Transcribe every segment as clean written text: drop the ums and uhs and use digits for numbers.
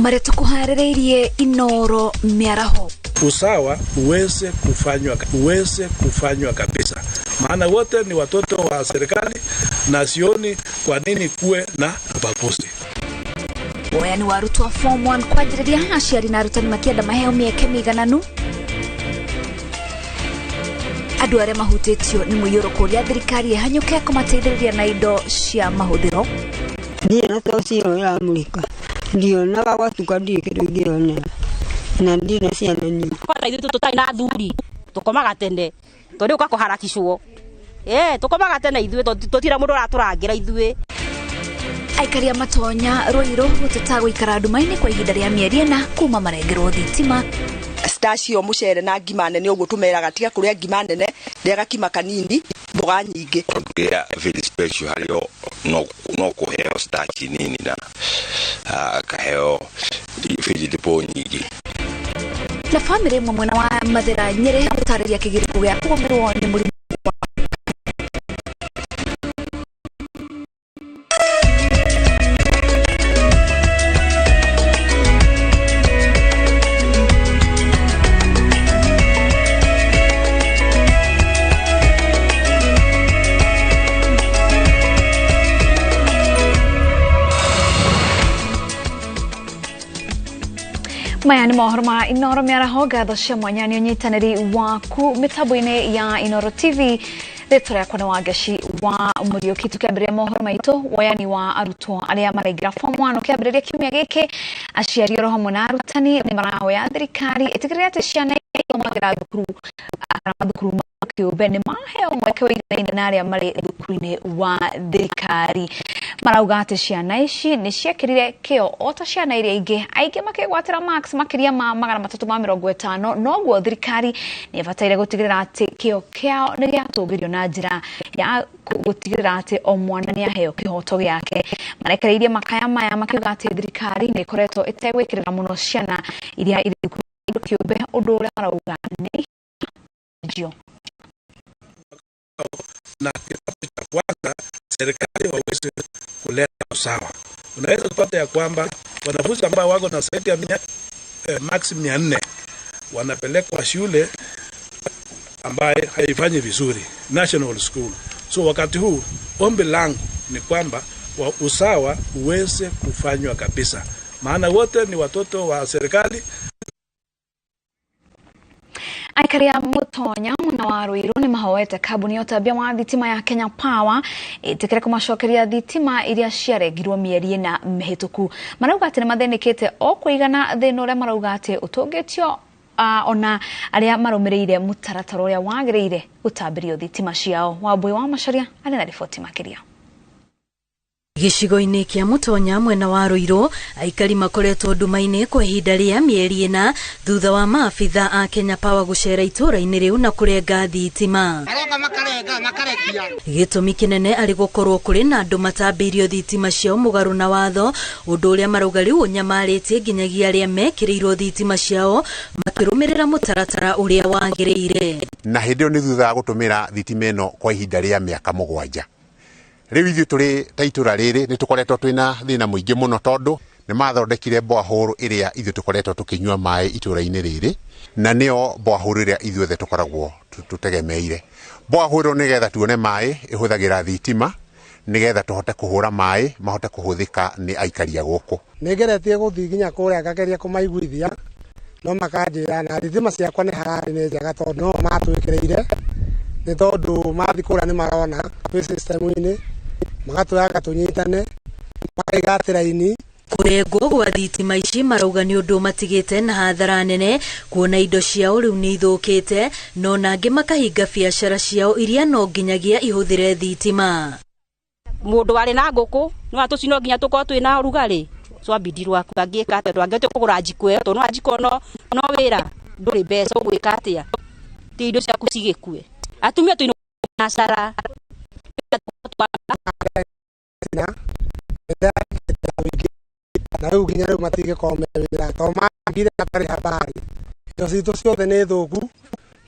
Marĩa tũkũharĩrĩirie Inooro mĩaraho. Usawa uweze kufanywa kabisa, maana wote ni watoto wa serikali na sioni kwa nini kuwe na ubaguzi. Woyani wa arutwo a form 1 kwanjĩrĩria, aciari na arutani makĩenda maheo mĩeke mĩigananu. Andũ arĩa mahutĩtio nĩ mũiyũro kũria thirikari ĩhanyũke kũmateithĩrĩria na indo cia mahũthĩro. Ndirĩ na toci ĩyo ĩramũrĩka, ndionaga gwatuka, ndirĩ kĩndũ ingĩonera na ndirĩ na ciana nyingĩ. Kwanza ithuĩ tũtarĩ na athuri tũkomaga tene tondũ rĩu ũkakũharakicwo. Tũkomaga tene ithuĩ tũtirĩ mũndũ ũratũrangĩra ithuĩ. Aikari a Matonya Ruiru gũteta gũikara nduma-inĩ kwa ihinda rĩa mĩeri 4 kuma marengerwo thitima. Starch ĩyo, mũcere na ngima nene ũguo, tũmeraga tiga kũrĩa ngima nene, rĩa gakima kanini, mboga nyingĩ. Kĩrĩa very special harĩ o no kũheo starch nini na akaheo vegetable nyingĩ. Na bamĩrĩ ĩmwe mwena wa Mathĩra, Nyĩrĩ, gũtarĩria kĩgirĩko gĩa kũgũmĩrwo nĩ mũrimũ. Maya nĩ mohoro ma Inooro mĩaraho. Ngatho cia mwanya nĩ ũnyitanĩri waku mĩtambo-inĩ ya Inooro TV. Rĩtwa rĩakwa nĩ Wangeci wa Mũriũki. Tũkĩambĩrĩria mohoro maitũ, woyani wa arutwo arĩa maraingĩra form 1 ũkĩambĩrĩria kiumia gĩkĩ, aciari oro hamwe na arutani nĩ marahoya thirikari ĩtigĩrĩre atĩ ciana ithomagĩra thukuru kana mathukuru ma kĩũmbe nĩ maheo mweke ũiganaine na arĩa marĩ thukuru-inĩ wa thirikari. Marauga atĩ ciana ici nĩ ciekĩrire kĩo o ta ciana iria ingĩ, aingĩ makĩgwatĩra marks makĩria ma 350. Noguo thirikari nĩ ĩbataire gũtigĩrĩra atĩ kĩo kĩao nĩ gĩatũgĩrio na njĩra ya gũtigĩrĩra atĩ o mwana nĩ aheo kĩhoto gĩake. Marekereirie makaya maya makiuga atĩ thirikari nĩ ĩkoretwo ĩtegwĩkĩrĩra mũno ciana iria irĩ thukuru kĩũmbe, ũndũ ũrĩa marauga nĩ njio. Na kitabu cha kwanza, serikali waweze kuleta usawa. Unaweza kupata ya kwamba wanafunzi ambao wako na zaidi ya max 400 wanapelekwa shule ambaye haifanyi vizuri, national school. So wakati huu ombi langu ni kwamba usawa uweze kufanywa kabisa, maana wote ni watoto wa serikali. Aikari a Mutonya mwena wa Ruiru nĩ mahoete kambuni ya ũtambia wa thitima ya Kenya Power ĩtĩkĩre kũmacokeria thitima iria ciarengirwo mĩeri 4 mĩhĩtũku. Marauga atĩ nĩ mathĩnĩkĩte o kũigana, thĩna ũrĩa marauga atĩ ũtũngĩtio ona arĩa marũmĩrĩire mũtaratara ũrĩa wagĩrĩire gũtambĩrio thitima ciao. Wambui wa Macharia arĩ na riboti makĩria. Gĩcigo-inĩ kĩa Mũtonya mwena wa Ruiru, aikari makoretwo nduma-inĩ kwa ihinda rĩa mĩeri 4 thutha wa maabitha a Kenya Power gũcera itũũra-inĩ rĩu na kũrenga thitima. Gĩtũmi kĩnene arĩ gũkorwo kũrĩ na andũ matambĩirio thitima ciao mũgarũ na watho, ũndũ ũrĩa marauga rĩu ũnyamarĩtie nginyagia arĩa mekĩrĩirwo thitima ciao makĩrũmĩrĩra mũtaratara ũrĩa wagĩrĩire. Na hĩndĩ ĩyo nĩ thutha wa gũtũmĩra thitima ĩno kwa ihinda rĩa mĩaka 7. Rĩu ithuĩ tũrĩ ta itũra rĩrĩ nĩ tũkoretwo twĩna thĩna mũingĩ mũno, tondũ nĩ mathondekire borehole ĩrĩa ithuĩ tũkoretwo tũkĩnyua maĩ itũra-inĩ rĩrĩ, na nĩyo borehole ĩrĩa ithuothe tũkoragwo tũtegemeire. Borehole ĩyo nĩgetha tuone maĩ ĩhũthagĩra thitima, nĩgetha tũhote kũhũra maĩ mahote kũhũthĩka nĩ aikari a gũkũ. Nĩ ngeretie gũthiĩ nginya kũrĩa ngageria kũmaiguithia, no makanjĩra na thitima ciakwa nĩ hararĩ nĩ njega, tondũ no matwĩkĩrĩire, nĩ tondũ mathiĩ kũrĩa nĩ marona twĩ system-inĩ, magatwĩraga tũnyitane, makaiga atĩ raini. Kũrengwo gwa thitima ici marauga nĩ ũndũ matigĩte na hathara nene, kuona indo ciao rĩu nĩ ithũkĩte, no nangĩ makahinga biacara ciao iria no nginyagia ihũthĩre thitima. Mũndũ warĩ na ngũkũ nĩ watũci no nginya tũkorwo twĩ na ũrugarĩ twambindi rwaku, angĩka atĩa? Ndwangĩhota kũgũra njiko ĩyo, tondũ no njiko no wĩra ndũrĩ mbeca, ũgwĩka atĩa ti indo ciaku cigĩkue? Atumia tũinũ cara. Na rĩu nginya rĩu matingĩkorwo me wĩra tondũ mangire matarĩ habari. Indo citũ ciothe nĩ thũku,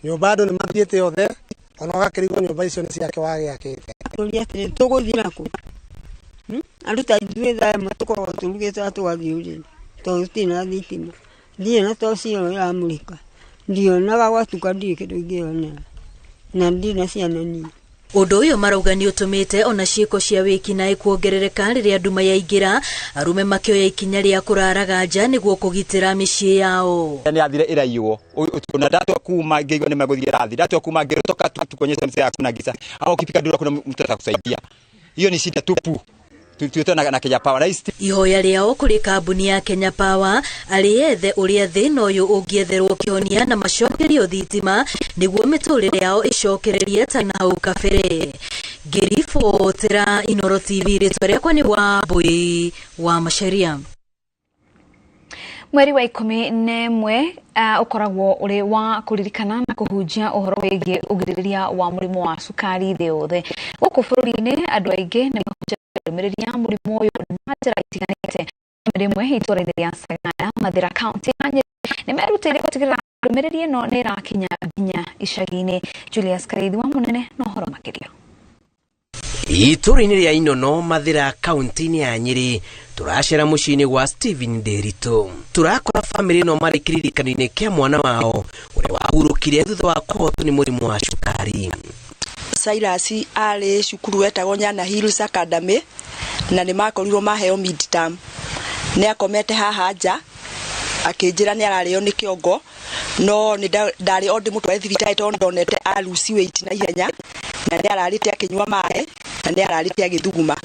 nyũmba andũ nĩ mathiĩte othe, ona ũgakĩrigwo nyũmba icio nĩ ciake wagĩakĩte. Tũria atĩrĩ, tũgũthiĩ nakũ? Andũ ta ithuĩ thaa ĩmwe tũkoragwo tũrugĩte na tũgathiĩ ũrĩrĩ. Tondũ gũtirĩ na thitima, ndirĩ na toci ĩyo ĩramũrĩka, ndionaga gwatuka, ndirĩ kĩndũ ingĩonera, na ndirĩ na ciana niĩ. Ũndũ ũyũ marauga nĩ ũtũmĩte ona ciĩko cia wĩkinaĩ kuongerereka rĩrĩa nduma yaingĩra, arũme makĩoya ikinya rĩa kũraraga nja nĩguo kũgitĩra mĩciĩ yao. Nĩ athire ĩraiywo na ndatua kuma ngĩigua nĩ megũthiĩ rathi, ndatua kuma ngĩtoka tukuonyesha mzee hakuna giza au ukipika dura kuna mtu atakusaidia. Hiyo ni shida tupu tutuĩte na Kenya Power na Ihoya rĩao kũrĩ kambuni ya Kenya Power arĩ ethe ũrĩa thĩna ũyũ ũngĩetherwo kĩhonia na macokerio thitima nĩguo mĩtũrĩre yao ĩcokererie ta na hau kabere. Ngĩribotera Inooro TV, rĩtwa rĩakwa nĩ Wambui wa Macharia. Mweri wa 11 ũkoragwo ũrĩ wa kũririkana na kũhunjia ũhoro wĩgiĩ ũgirĩrĩria wa mũrimũ wa cukari thĩ yothe. Gũkũ bũrũri-inĩ andũ aingĩ nĩ mahunjagia ndũmĩrĩri ya mũrimũ ũyũ na njĩra itiganĩte. Rĩmwe itũũra-inĩ rĩa Sagana, Mathĩra kaunti ya Nyĩrĩ nĩ merutĩire gũtigĩrĩra ndũmĩrĩri ĩno nĩ ĩrakinya nginya icagi-inĩ. Julius Karithi wa Mũnene na ũhoro makĩria. Itũũra-inĩ rĩa Inono, Mathĩra kaunti-inĩ ya Nyĩrĩ, tũracera mũciĩ-inĩ gwa Stephen Nderitu. Tũrakora bamĩrĩ ĩno marĩ kĩririkano-inĩ kĩa mwana wao ũrĩa wahurũkire thutha wa kũhotwo nĩ mũrimũ wa cukari. Silas arĩ cukuru wetagwo Nyana Hills Academy na nĩ makorirwo maheo midterm. Nĩ akomete haha nja akĩnjĩra nĩ ararĩo nĩ kĩongo, no nĩ ndarĩ o ndĩmũtware thibitarĩ tondũ ndonete a lose weight na ihenya, na nĩ ararĩte akĩnyua maĩ na nĩ ararĩte agĩthuguma,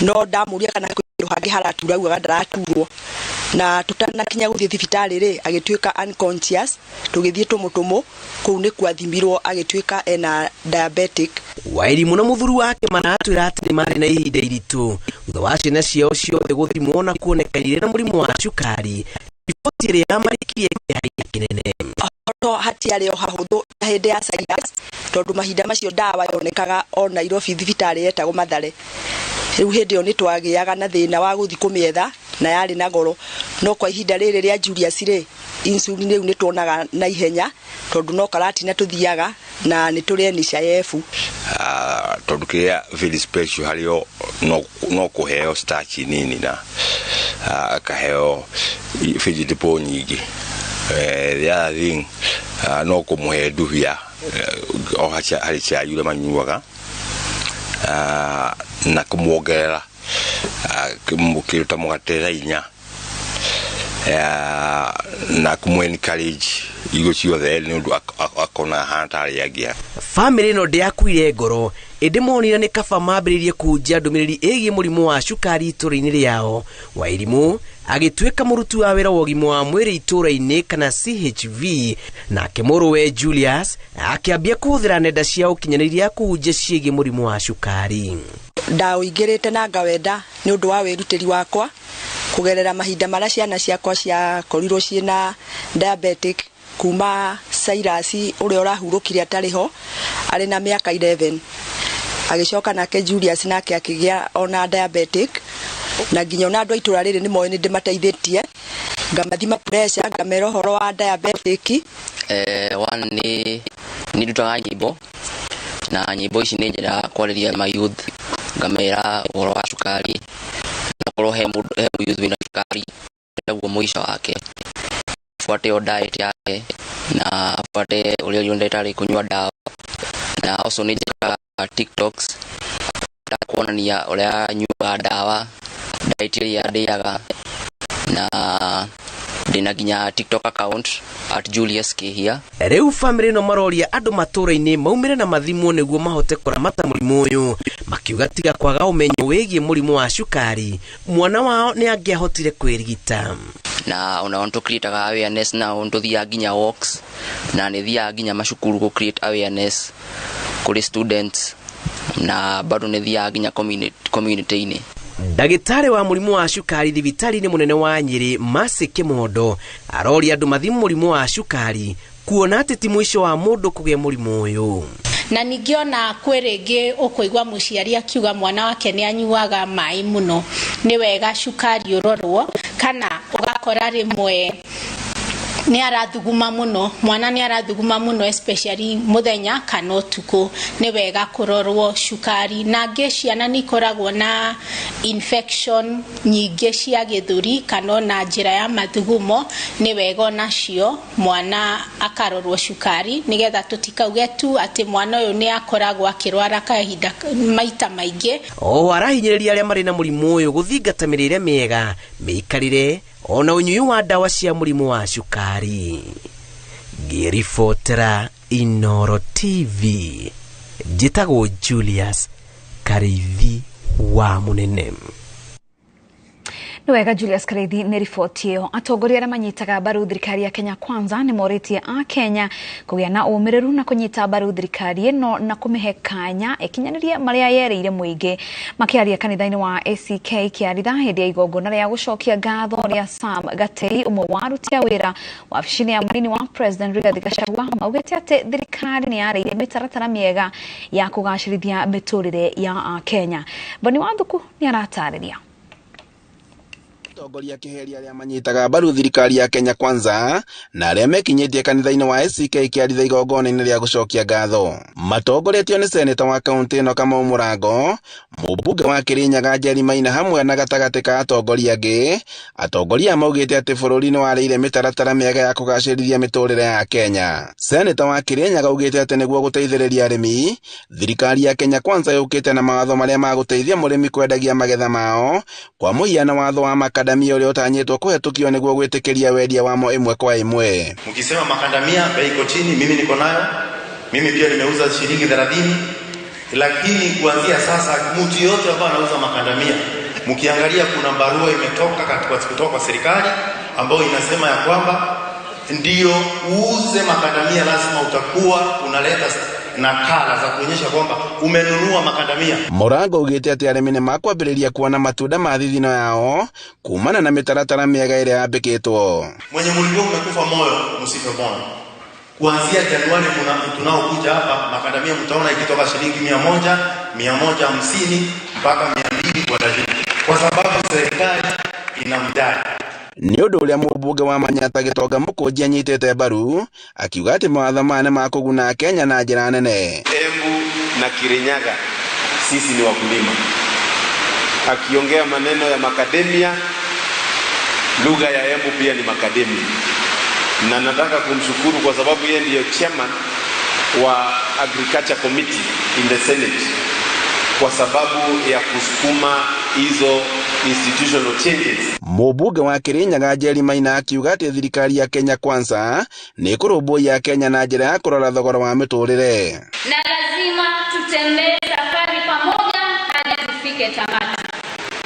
no ndamũria kana kwĩ handũ hangĩ haratura augaga ndaraturwo. Na tũtanakinya gũthiĩ thibitarĩ rĩ, agĩtuĩka unconscious, tũgĩthiĩ tũmũtũmũ kũu nĩkuo athimirwo agĩtuĩka ena diabetic. Wairimũ na mũthuri wake maratwĩra atĩ nĩ marĩ na ihinda iritũ thutha wa ciana ciao ciothe gũthimwo na kuoneka irĩ na mũrimũ wa cukari, riboti ĩrĩa yamarikirie kĩeha kĩnene. To hatiarĩ o hahũthũ hĩndĩ ya Silas, tondũ mahinda macio ndawa yonekaga o Nairobi thibitarĩ yetagwo Mathare. Rĩu hĩndĩ ĩyo nĩ twagĩaga na thĩna wa gũthiĩ kũmĩetha na yarĩ na goro, no kwa ihinda rĩrĩ rĩa Julius rĩ, insulin rĩu nĩ tuonaga na ihenya tondũ no karatina tũthiaga na nĩ tũrĩ NHIF. Tondũ kĩrĩa very special harĩ o no kũheo starch nini na akaheo vegetable nyingĩ. The other thing, no kũmũhe ndubia o harĩ cai ũrĩa manyuaga, na kũmuongerera kĩndũ ta mũgate thaa 4, na kũmũ encourage irio ciothe nĩ ũndũ akona ahana ta arĩa angĩ. Bamĩrĩ ĩno ndĩakuire ngoro, ĩndĩ monire nĩ kaba mambĩrĩrie kũhunjia ndũmĩrĩri ĩgiĩ mũrimũ wa cukari itũũra-inĩ rĩao. Wairimũ agĩtuĩka mũruti wa wĩra wa ũgima wa mwĩrĩ itũũra-inĩ kana CHV, nake mũrũwe Julius akĩambia kũhũthĩra nenda cia ũkinyanĩria kũhunjia ciĩgiĩ mũrimũ wa cukari. Ndaũingĩrĩte na ngawenda nĩ ũndũ wa wĩrutĩri wakwa kũgerera mahinda marĩa ciana ciakwa ciakorirwo ciĩna diabetic, kuma Silas ũrĩa ũrahurũkire atarĩ ho arĩ na mĩaka 11, agĩcoka nake Julius nake akĩgĩa ona diabetic, na nginya ona andũ a itũũra rĩrĩ nĩ moĩ nĩ ndĩmateithĩtie, ngamathima pressure, ngamera ũhoro wa diabetic. One nĩ ndutaga nyĩmbo, na nyĩmbo ici nĩ nyendaga kwarĩria ma youth, ngamera ũhoro wa cukari, na korwo he mũndũ, he youth wĩna cukari naguo mũico wake abuate o diet yake na abuate ũrĩa ũrĩa ndagĩtarĩ kũnyua ndawa. Na also nĩ njĩkaga TikToks kuonania ũrĩa nyuaga ndawa, diet ĩrĩa ndĩaga, na ndĩna nginya TikTok account at Julius Kihia. Rĩu bamĩrĩ ĩno maroria andũ matũũra-inĩ maumĩre na mathimwo nĩguo mahote kũramata mũrimũ ũyũ, makiuga tiga kwaga ũmenyo wĩgiĩ mũrimũ wa cukari, mwana wao nĩ angĩahotire kwĩrigita. Na ona nĩ tũ-create-aga awareness, na nĩ tũthiaga nginya walks, na nĩ thiaga nginya macukuru gũ create awareness kũrĩ students, na bado nĩ thiaga nginya community-inĩ. Ndagĩtarĩ wa mũrimũ wa cukari thibitarĩ-inĩ mũnene wa Nyĩrĩ, Mercy Kĩmondo, aroria andũ mathimwo mũrimũ wa cukari kuona atĩ ti mũico wa mũndũ kũgĩa mũrimũ ũyũ. Na ningĩ ona kwĩ rĩngĩ ũkũigua mũciari akiuga mwana wake nĩ anyuaga maĩ mũno, nĩ wega cukari ũrorwo, kana ũgakora rĩmwe Nĩ arathuguma mũno, mwana nĩ arathuguma mũno especially mũthenya kana ũtukũ, nĩ wega kũrorwo cukari. Na angĩ ciana nĩ ikoragwo na infection nyingĩ cia gĩthũri kana ona njĩra ya mathugumo, nĩ wega onacio mwana akarorwo cukari, nĩgetha tũtikauge tu atĩ mwana ũyũ nĩ akoragwo akĩrwara kahinda maita maingĩ. O arahinyĩrĩria arĩa marĩ na mũrimũ ũyũ gũthingata mĩrĩre mĩega, mĩikarĩre ona ũnyui wa ndawa cia mũrimũ wa cukari. Ngĩribotera Inooro TV, njĩtagwo Julius Kariithi wa Mũnene. Nĩ wega Julius Kariithi nĩ riboti ĩyo. Atongoria arĩa manyitaga mbaru thirikari ya Kenya Kwanza nĩ morĩtie a Kenya kũgĩa na ũmĩrĩru na kũnyita mbaru thirikari ĩno na kũmĩhe kanya ĩkinyanĩrie marĩa yerĩire mũingĩ. Makĩaria kanitha-inĩ wa ACK Kĩaritha hĩndĩ ya igongona rĩa gũcokia ngatho rĩa Sam Gatei, ũmwe wa aruti a wĩra wabici-inĩ ya mũnini wa President Rigathi Gachagua, maugĩte atĩ thirikari nĩ yarĩire mĩtaratara mĩega ya kũgacĩrithia mĩtũrĩre ya Akenya. Boni Wathuku nĩ aratarĩria. Atongoria kĩheri arĩa manyitaga mbaru thirikari ya Kenya Kwanza na arĩa mekinyĩtie kanitha-inĩ wa ACK Kĩaritha igongona-inĩ rĩa gũcokia ngatho matongoretio nĩ seneta wa kaunti ĩno Kamau Mũrango, mũmbunge wa Kĩrĩnyaga Njeri Maina hamwe na gatagatĩ ka atongoria angĩ. Atongoria maugĩte atĩ bũrũri nĩ warĩire mĩtaratara mĩega ya kũgacĩrithia mĩtũrĩre ya Kenya. Seneta wa Kĩrĩnyaga augĩte atĩ nĩguo gũteithĩrĩria arĩmi, thirikari ya Kenya Kwanza yũkĩte na mawatho marĩa magũteithia mũrĩmi kwendagia magetha mao, kwa mũhiano watho wa makadamia ũrĩa ũtanyĩtwo kũhetũkio nĩguo gwĩtĩkĩria wendia wamo ĩmwe kwa ĩmwe. Mkisema makadamia bei iko chini, mimi niko nayo, mimi pia nimeuza shilingi 30, lakini kuanzia sasa mtu yote ambaye anauza makadamia, mkiangalia kuna barua imetoka kutoka kwa serikali ambayo inasema ya kwamba ndio uuze makadamia lazima utakuwa unaleta nakala za kuonyesha kwamba umenunua makadamia. Mũrango ugĩte atĩ arĩmi nĩ makwambĩrĩria kuona matunda ma thithino yao kumana na mĩtaratara mĩega ĩrĩa yambĩkĩtwo. Mwenye mlikuwa mmekufa moyo, msife moyo. Kuanzia Januari tunaokuja hapa makadamia mtaona ikitoka shilingi 100, 150 mpaka 200 kwa dajini, kwa sababu serikali inamdai. Nĩ ũndũ ũrĩa mũmbunge wa Manyata Gĩtonga Mũkũnji anyitĩte mbaru akiuga atĩ mawatho maya nĩ makũguna Kenya na njĩra nene. Embu na Kirinyaga sisi ni wakulima. Akiongea maneno ya makademia, lugha ya Embu pia ni makademia. Na nataka kumshukuru kwa sababu yeye ndiyo chairman wa Agriculture Committee in the Senate, kwa sababu ya kusukuma hizo institutional changes. Mũmbunge wa Kĩrĩnyaga Njeri Maina akiuga atĩ thirikari ya Kenya Kwanza nĩ kũrũmbũiya Kenya na njĩra ya kũrora thogora wa mĩtũrĩre. Na lazima tutembee safari pamoja hadi tufike tamati.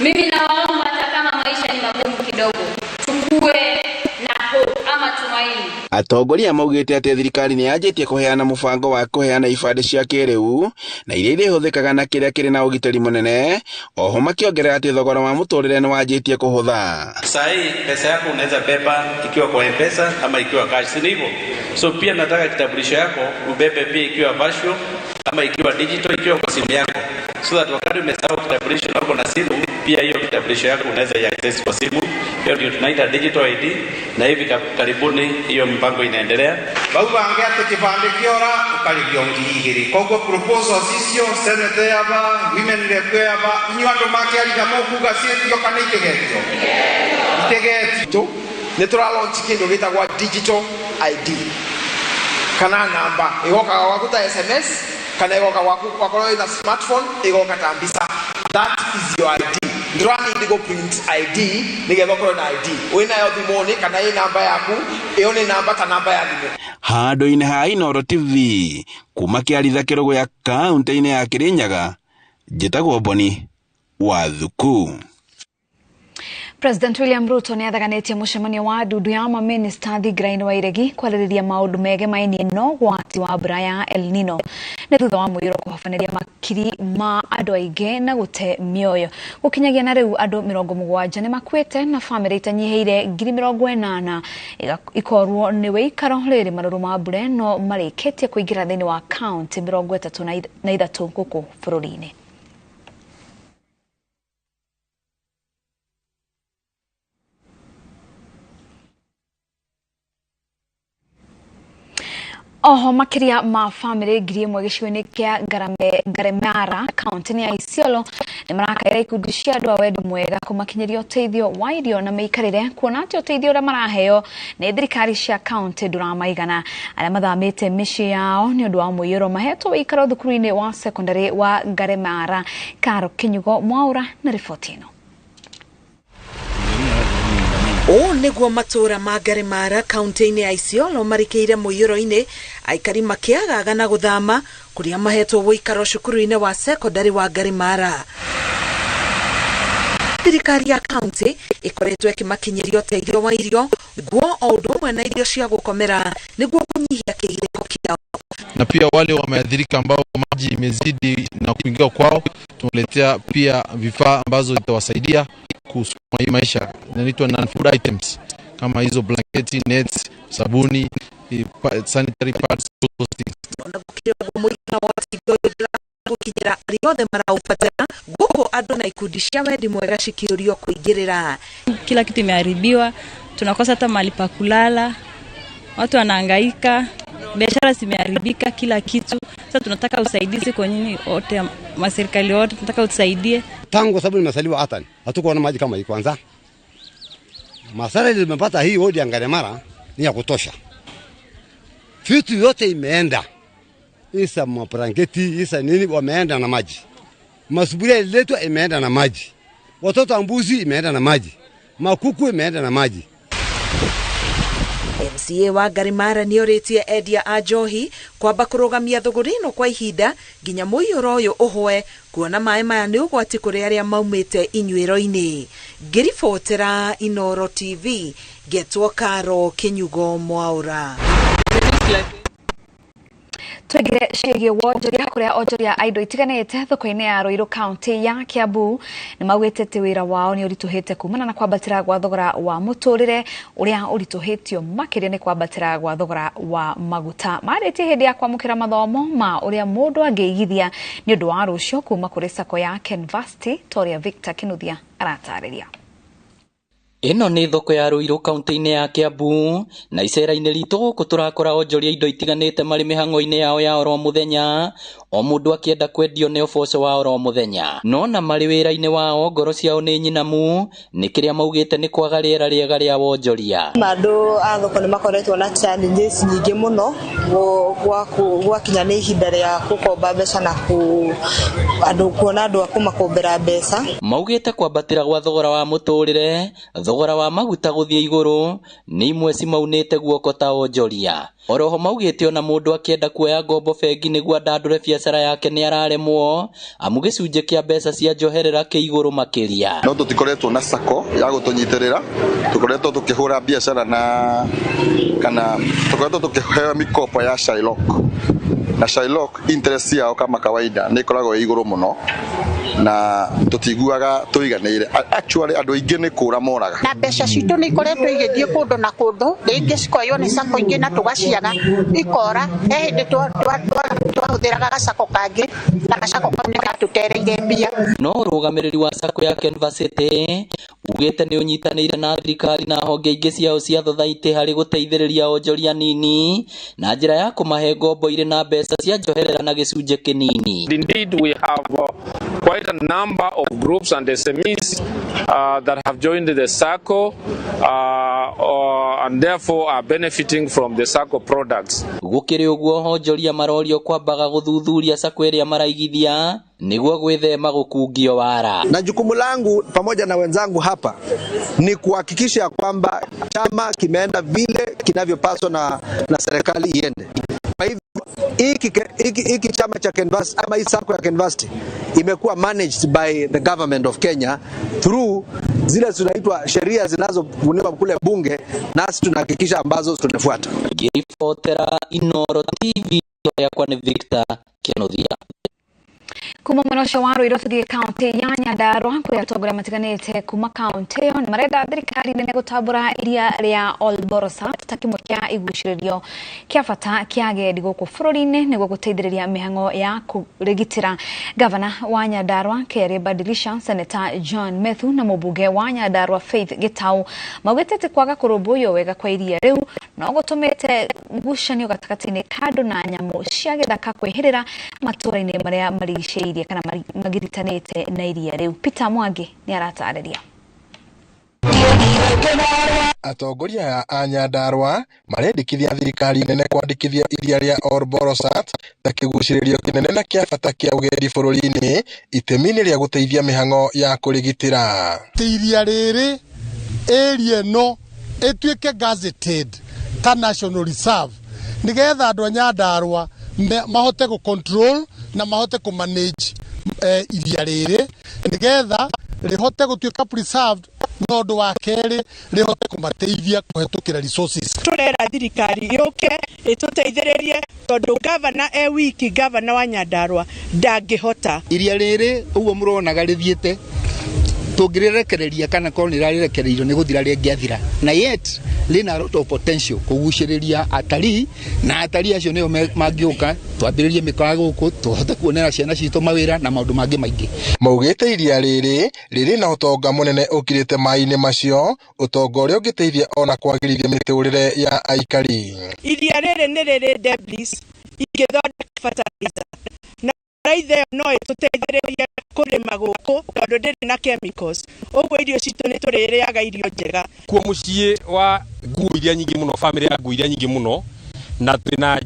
Mimi nawaomba hata kama maisha ni magumu kidogo, tukue na hope ama tumaini. Atongoria maugĩte atĩ thirikari nĩ yanjĩtie kũheana mũbango wa kũheana ibandĩ cia kĩrĩu na iria irĩhũthĩkaga na kĩrĩa kĩrĩ na ũgitĩri mũnene, oho makĩongerera atĩ thogora wa mũtũrĩre nĩ wanjĩtie kũhũtha. Saa hii pesa yako unaweza beba ikiwa kwa M-Pesa ama ikiwa cash, si hivyo? So pia nataka kitambulisho yako ubebe pia ikiwa virtual ama ikiwa digital, ikiwa kwa simu yako, so that wakati umesahau kitambulisho na uko na simu, pia hiyo kitambulisho yako unaweza i-access kwa simu. Hiyo ndio tunaita digital ID, na hivi karibuni hiyo mpango inaendelea. Bauga ange ati kibande kiora ukarigio 2,000. Koguo proposals icio senate yaba women rep yaba inyu andu makiarika mokuga cietio kana itegetio itegetio nĩ tũra launch kĩndũ gĩtagwo digital ID kana namba ĩgokaga gwaku ta SMS kana ĩgoka gwaku wakorwo wĩna smartphone ĩgoka ta mbica. That is your ID. Ndũra need go print ID nĩgetha ũkorwo na ID wĩnayo thimũ-inĩ kana ĩ namba yaku ĩyo nĩ namba ta namba ya thimũ. Handũ-inĩ ha Inooro TV kuma Kĩaritha Kĩrũgũya kaunti-inĩ ya Kĩrĩnyaga, njĩtagwo Boni Wathuku. President William Ruto nĩ athaganĩtie mũcemanio wa ndundu ya mamĩnĩsta thingira-inĩ wa Iregi kwarĩrĩria maũndũ megemainie na ũgwati wa mbura ya El Nino nĩ thutha wa mũiyũro kũhobanĩria makiri ma andũ aingĩ na gũte mĩoyo. Gũkinyagia na rĩu andũ 70 nĩ makuĩte na bamĩrĩ itanyihĩire 80,000 ikorwo nĩ wĩikaro rĩrĩ marũrũ ma mbura ĩno marĩkĩtie kũingĩra thĩinĩ wa kaunti 33 gũkũ bũrũri-inĩ. Oho makiria ma famĩlĩ 1000 gĩcigo-inĩ kĩa Ngaremara kaunti-inĩ ya Isiolo nĩ marakaĩra ikundi cia andũ a wendi mwega kũmakinyĩria ũteithio wa irio na mĩikarĩre kuona atĩ ũteithio ũrĩa maraheo nĩ thirikari cia kaunti ndũramaigana. Arĩa mathamĩte mĩciĩ yao nĩ ũndũ wa mũiyũro mahetwo ũikaro thukuru-inĩ wa sekondarĩ wa Ngaremara. Karo Kinyugo Mwaura na riboti ĩno. Ũũ nĩguo matũũra ma Ngaremara kaunti-inĩ ya Isiolo marikĩire mũiyũro-inĩ, aikari makĩagaga na gũthama kũrĩa mahetwo ũikaro cukuru-inĩ wa sekondarĩ wa Ngaremara. Thirikari ya kaunti ĩkoretwo ĩkĩmakinyĩria ũteithio wa irio, nguo o ũndũ ũmwe na irio cia gũkomera nĩguo kũnyihia kĩgirĩko kĩao. Na pia wale wameathirika ambao maji imezidi na kuingia kwao, tumeletea pia vifaa ambazo zitawasaidia kusukuma hii maisha, inaitwa non-food items kama hizo blanketi, nets, sabuni, sanitary pads, those things. Ona gũkĩrĩ ũguo mũigana wa ũteithio ũyũ ndũrakinyĩra arĩa othe maraũbatara, gũkũ andũ na ikundi cia wendi mwega cikĩũrio kũingĩrĩra. Kila kitu imeharibiwa, tunakosa hata mahali pa kulala, watu wanahangaika, biashara zimeharibika, kila kitu. Sasa tunataka usaidizi kwa nyinyi wote, maserikali wote, tunataka utusaidie. Tangu sababu nimesaliwa hata hatukuwa na maji kama hii kwanza. Masara nimepata hii wodi ya Ngaremara ni ya kutosha. Vitu yote imeenda. Isa mabrangeti, isa nini wameenda na maji. Masuburia iletwa imeenda na maji. Watoto mbuzi imeenda na maji. Makuku imeenda na maji. MCA wa Ngaremara nĩorĩtie endia a njohi kwamba kũrũgamia thũgũrĩ ĩno kwa ihinda nginya mũiyũro ũyũ ũhwe, kuona maĩ maya nĩ ũgwati kũrĩ arĩa maumĩte inyuĩro-inĩ. Ngĩribotera Inooro TV, ngetwo Karo Kinyugo Mwaura. Twingire ciĩgiĩ wonjoria kũrĩa onjoria a indo itiganĩte thoko-inĩ ya Ruiru kaunti ya Kiambu nĩ maugĩte atĩ wĩra wao nĩ ũritũhĩte kumana na kwambatĩra gwa thogora wa mũtũrĩre ũrĩa ũritũhĩtio makĩria nĩ kwambatĩra gwa thogora wa maguta. Marĩtie hĩndĩ ya kwamũkĩra mathomo ma ũrĩa mũndũ angĩigithia nĩ ũndũ wa rũciũ kuma kũrĩ sacco ya Kenvasti ta ũrĩa Victor Kinuthia aratarĩria. Ĩno nĩ thoko ya Ruiru kaunti-inĩ ya Kiambu na icera-inĩ ritũ gũkũ tũrakora onjoria indo itiganĩte marĩ mĩhang'o-inĩ yao ya oro mũthenya, o mũndũ akĩenda kwendio nĩ ũboco wa oro mũthenya. No na marĩ wĩra-inĩ wao ngoro ciao nĩ nyinamu nĩ kĩrĩa maugĩte nĩ kwaga rĩera rĩega rĩa wonjoria. Andũ a thoko nĩ makoretwo na challenges nyingĩ mũno gwakinya nĩ ihinda rĩa gũkomba mbeca na andũ kuona andũ a kũmakombera mbeca. Maugĩte kwambatĩra gwa thogora wa mũtũrĩre, thogora wa maguta gũthiĩ igũrũ nĩ imwe cimaunĩte guoko ta onjoria. Oroho maugĩte ona mũndũ akĩenda kuoya ngombo bengi nĩguo andandũre biacara yake nĩ araremwo amu gĩcunjĩ kĩa mbeca cia njoherera kĩ igũrũ makĩria. No tũtikoretwo na sacco ya gũtũnyitĩrĩra, tũkoretwo tũkĩhũra biacara na kana tũkoretwo tũkĩheo mikopo ya Shylock, na Shylock interest yao kama kawaida nĩ ĩkoragwo ĩ igũrũ mũno na tũtiguaga tũiganĩire. Actually andũ aingĩ nĩ kũra moraga. Na mbeca citũ nĩ ikoretwo igĩthiĩ kũndũ na kũndũ, rĩngĩ cikoywo nĩ sacco ingĩ na tũgaciaga ikora. He hĩndĩ twahũthĩraga gacako kangĩ na gacako kau nĩ gatũtereire mbia. No ũrũgamĩrĩri wa sacco ya Kenvasity ugĩte nĩ ũnyitanĩire na thirikari na honge ingĩ ciao cia thothaitĩ harĩ gũteithĩrĩria onjoria nini na njĩra ya kũmahe ngombo irĩ na mbeca cia njoherera na gĩcunjĩ kĩnini. Indeed, we have quite a number of groups and SMEs that have joined the SACCO and therefore are benefiting from the SACCO products. Gũkĩrĩ ũguo onjoria marorio kwambaga gũthuthuria SACCO ĩrĩa maraigithia nĩguo gwĩthema gũkungio wara. Na jukumu langu pamoja na wenzangu hapa ni kuhakikisha kwamba chama kimeenda vile kinavyopaswa na serikali iende. Kwa hivyo hiki chama cha Kenvasti ama hii SACCO ya Kenvasti imekuwa managed by the government of Kenya through zile zinaitwa sheria zinazobuniwa kule bunge, nasi tunahakikisha ambazo tunafuata. Ngĩribotera Inooro TV yakwa nĩ Victor Kinuthia. Kuma mwena ũcio wa Ruiru tũthiĩ kaunti ya Nyandarua kũrĩa atongoria matiganĩte kuma kaunti ĩyo nĩ marenda thirikari nene gũtambũra iria rĩa Olborosat ta kĩmwe kĩa igucĩrĩrio kĩa bata kĩa agendi gũkũ bũrũri-inĩ nĩguo gũteithĩrĩria mĩhang'o ya kũrĩgitĩra. Gavana wa Nyandarua Kerry Badilisha, Senator John Methu na mũmbunge wa Nyandarua Faith Gitau maugĩte atĩ kwaga kũrũmbũiyo wega kwa iria rĩu no gũtũmĩte ngucanio gatagatĩ-inĩ ka andũ na nyamũ cia gĩthaka kwĩhĩrĩra matũũra-inĩ marĩa marigicĩirie kana magiritanĩte na iria rĩu. Peter Mwangi nĩ aratarĩria. Atongoria aya a Nyandarua marendekithia thirikari nene kwandĩkithia iria rĩa Olborosat ta kĩgucĩrĩrio kĩnene na kĩa bata kĩa ũgendi bũrũri-inĩ itemi-inĩ rĩa gũteithia mĩhang'o ya kũrĩgitĩra. Iria rĩrĩ area ĩno ĩtuĩke gazetted ta national reserve nigetha andũ a Nyandarua mahote gũ control na mahote kũ manage iria rĩrĩ nigetha rĩhote gũtuĩka preserved na ũndũ wa kerĩ rĩhote kũmateithia kũhetũkĩra resources. Tũrera thirikari yũke ĩtũteithĩrĩrie tondũ gavana e wiki, gavana wa Nyandarua ndangĩhota. Iria rĩrĩ ũguo mũronaga rĩthiĩte tũngĩrĩrekereria kana korwo nĩ rĩrarekereirio nĩ gũthira rĩngĩathira, na yet rĩna lot of potential kũgucĩrĩria atarii, na atarii acio nĩo mangĩũka twambĩrĩrie mĩkawa gũkũ tũhote kuonera ciana citũ mawĩra na maũndũ mangĩ maingĩ. Maugĩte iria rĩrĩ rĩrĩ na ũtonga mũnene ũkirĩte maĩ-inĩ macio, ũtonga ũrĩa ũngĩteithia ona kwagĩrithia mĩtũrĩre ya aikari. Iria rĩrĩ nĩ rĩrĩ debris ingĩthondeka fertilizer na fertilizer ĩyo no ĩtũteithĩrĩrie kũrĩma gũkũ tondũ ndĩrĩ na chemicals, ũguo irio citũ nĩ tũrĩrĩaga irio njega. Kuo mũciĩ wa nguo iria nyingĩ mũno, famĩlĩ ya nguo iria nyingĩ mũno, na twĩna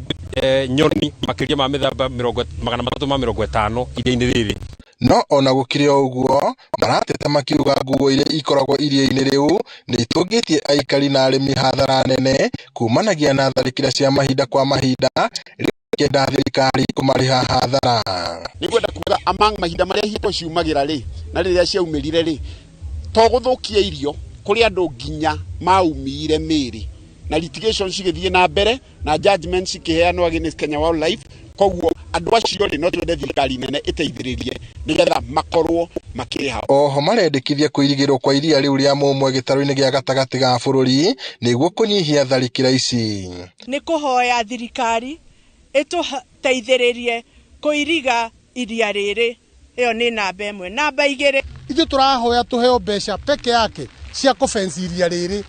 nyoni makĩria ma mĩthemba 350 iria-inĩ rĩrĩ. No ona gũkĩrĩ o ũguo, marateta makiuga nguo iria ikoragwo iria-inĩ rĩu nĩ itũngĩtie aikari na arĩmi hathara nene kumanagia na tharĩkĩra cia mahinda kwa mahinda, rĩu makĩenda thirikari kũmarĩha hathara. Nĩngwenda kuga among mahinda marĩa hiko ciumagĩra rĩ na rĩrĩa ciaumĩrire rĩ, to gũthũkia irio kũrĩ andũ nginya maumire mĩĩrĩ na litigation cigĩthiĩ na mbere na judgment cikĩheanwo against Kenya Wildlife. Koguo andũ acio rĩ no twende thirikari nene ĩteithĩrĩrie nĩgetha makorwo makĩrĩha. Oho marendekithia kũirigĩrwo kwa iria rĩu rĩa Mũmwe gĩtarũ-inĩ gĩa gatagatĩ ga bũrũri nĩguo kũnyihia tharĩkĩra ici. Nĩ kũhoya thirikari ĩtũteithĩrĩrie kũiriga iria rĩrĩ. Ĩyo nĩ namba ĩmwe. Namba igĩrĩ, ithuĩ tũrahoya tũheo mbeca peke yake cia kũfence iria rĩrĩ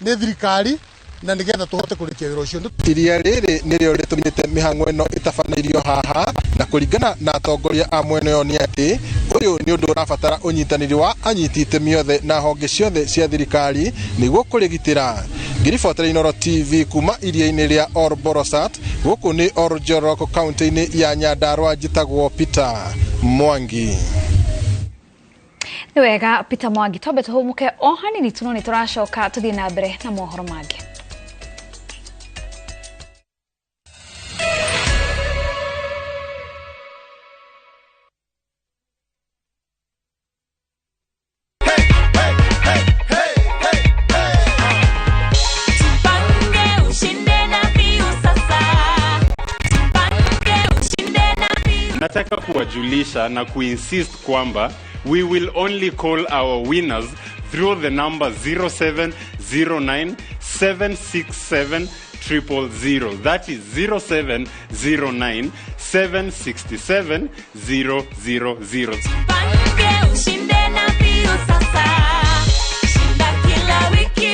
nĩ thirikari na nĩgetha tũhote kũrĩkia wĩra ũcio. Iria rĩrĩ nĩrĩo rĩtũmĩte mĩhang'o ĩno ĩtabanĩirio haha, na kũringana na atongoria a mwena ũyũ nĩ atĩ ũyũ nĩ ũndũ ũrabatara ũnyitanĩri wa anyiti itemi othe na honge ciothe cia thirikari nĩguo kũrĩgitĩra. Ngĩribotera Inooro TV kuma iria-inĩ rĩa Olborosat, gũkũ nĩ Oljorok kaunti-inĩ ya Nyandarua, njĩtagwo Peter Mwangi. Nĩ wega Peter Mwangi, twambe tũhũmũke o hanini tu no nĩ tũracoka tũthiĩ na mbere na mohoro mangĩ. Nataka kuwajulisha na kuinsist kwamba we will only call our winners through the number 0709 767 000. That is 0709 767 000. Ushinde na mbio sasa. Shinda kila wiki,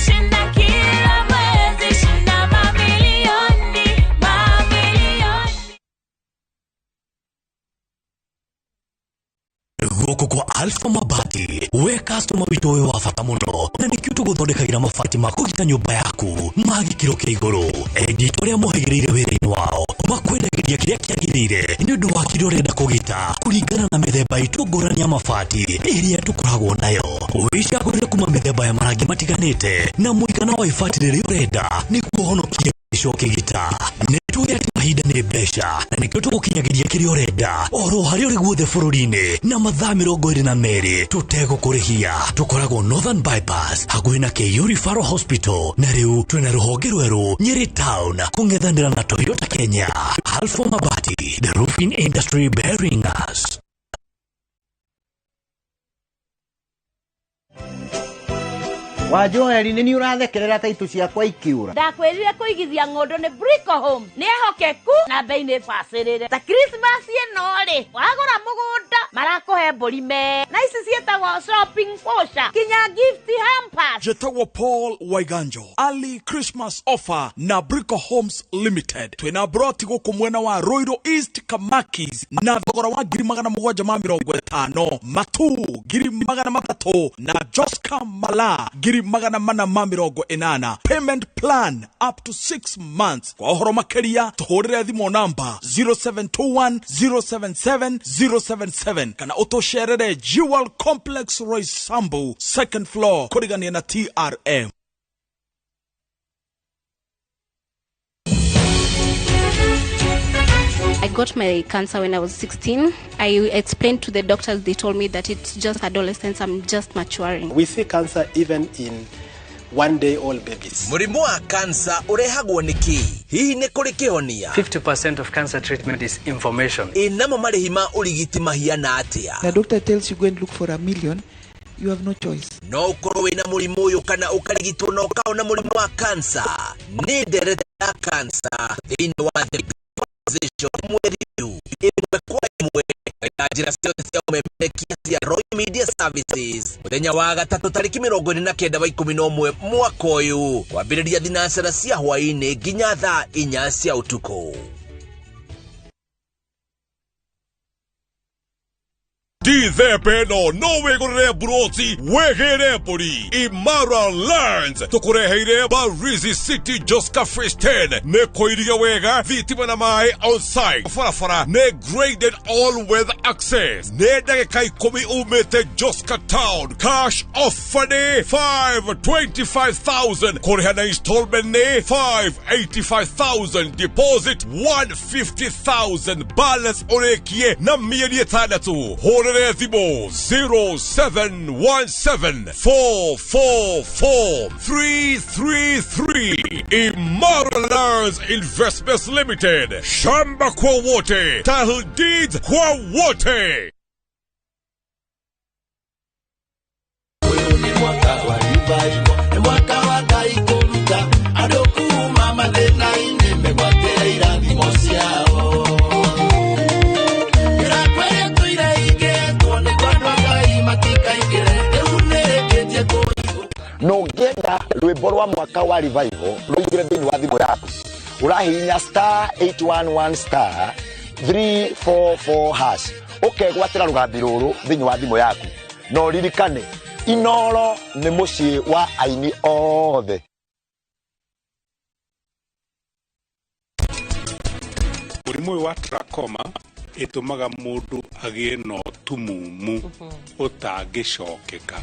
shinda kila mwezi, shinda mamilioni, mamilioni. Gũkũ kwa Alpha Mabati, we customer witũ wĩ wa bata mũno, na nĩkĩo tũgũthondekagĩra mabati ma kũgita nyũmba yaku ma gĩkĩro kĩa igũrũ. Endia arĩa mohĩgĩrĩire wĩra-inĩ wao makwendagĩria kĩrĩa kĩagĩrĩire nĩ ũndũ wa kĩrĩa ũrenda kũgita kũringana na mĩthemba itũ ngũrani ya mabati ĩrĩa tũkoragwo nayo. Wĩcagũrĩre kuma mĩthemba ya marangi matiganĩte na mũigana wa ibati rĩrĩa ũrenda nĩguo ũhonokie mbeca ũkĩgita. Nĩ tũĩ atĩ mahinda nĩ mbeca na nĩkĩo tũgũkinyagĩria kĩrĩa ũrenda oro harĩa ũrĩ guothe bũrũri-inĩ na mathaa 22 tũtegũkũrĩhia. Tũkoragwo Northern Bypass hakuhĩ na KU Referral Hospital, na rĩu twĩna rũhonge rwerũ Nyeri Town kũng'ethanĩra na Toyota Kenya. Alpha Mabati, the roofing industry bearing us. Wa Joeli nĩ niĩ ũrathekerera ta itu ciakwa ikiura. Ndakwĩrire kũigithia ng'ũndũ nĩ Brico Home nĩ ehokeku na bei nĩ bacĩrĩre. Ta Christmas ĩno rĩ, wagũra mũgũnda marakũhe mbũri me na ici ciĩtagwo shopping voucher kinya gift hampers. Njĩtagwo Paul Waiganjo. Early Christmas offer na Brico Homes Limited. Twĩna broti gũkũ mwena wa Ruiru East Kamakis na thogora wa 750,000, Matu 300,000 na Joska Mala 480,000. Payment plan up to 6 months. Kwa ũhoro makĩria tũhũrĩre thimũ namba 0721 077 077 kana ũtũcerere Jewel Complex Roysambu second floor kũrigania na TRM. I got my cancer when I was 16. I explained to the doctors, they told me that it's just adolescence, I'm just maturing. We see cancer even in one-day-old babies. Mũrimũ wa kansa ũrehagwo nĩ kĩ? Hihi nĩ kũrĩ kĩhonia? 50% of cancer treatment is information. Ĩ namo marĩhi ma ũrigiti mahiana atĩa? The doctor tells you go and look for $1 million, you have no choice. No ũkorwo wĩna mũrimũ ũyũ kana ũkarigitwo na ũkaona mũrimũ wa kansa. Nĩ ndereti ya kansa thĩinĩ wa The Conversation mweri ũyũ ĩmwe kwa ĩmwe na njĩra ciothe cia ũmemerekia cia Royal Media Services mũthenya wa gatatũ tarĩki 29 wa 11 mwaka ũyũ kwambĩrĩria thinacara cia hwaĩ-inĩ nginya thaa 4 cia ũtukũ. Ndithemba ĩno no wĩgũrĩre mburoti wĩgĩre mbũri. Imara Lands tũkũreheire Barizi City Joska Phase 10 nĩ kũiria wega thitima na maĩ on site. Barabara nĩ graded all weather access. Nĩ ndagĩka 10 umĩte Joska Town. Cash offer nĩ 525,000 kũrĩha na installment nĩ 585,000 deposit 150,000 balance ũrĩkie na mĩeri 6. Hũrĩre thimũ 0717 444 333. Imara Lands Investments Limited. Shamba kwa wote, title deeds kwa wote. No ngĩenda rwĩmbo rwa mwaka wa revival rũingĩre thĩinĩ wa thimũ yaku ũrahihinya star 811 star 344 hash ũkegwatĩra rũgambi rũrũ thĩinĩ wa thimũ yaku. Na ũririkane Inoro nĩ mũciĩ wa aini othe. Mũrimũ ũyũ wa trachoma ĩtũmaga mũndũ agĩe na ũtumumu ũtangĩcokeka.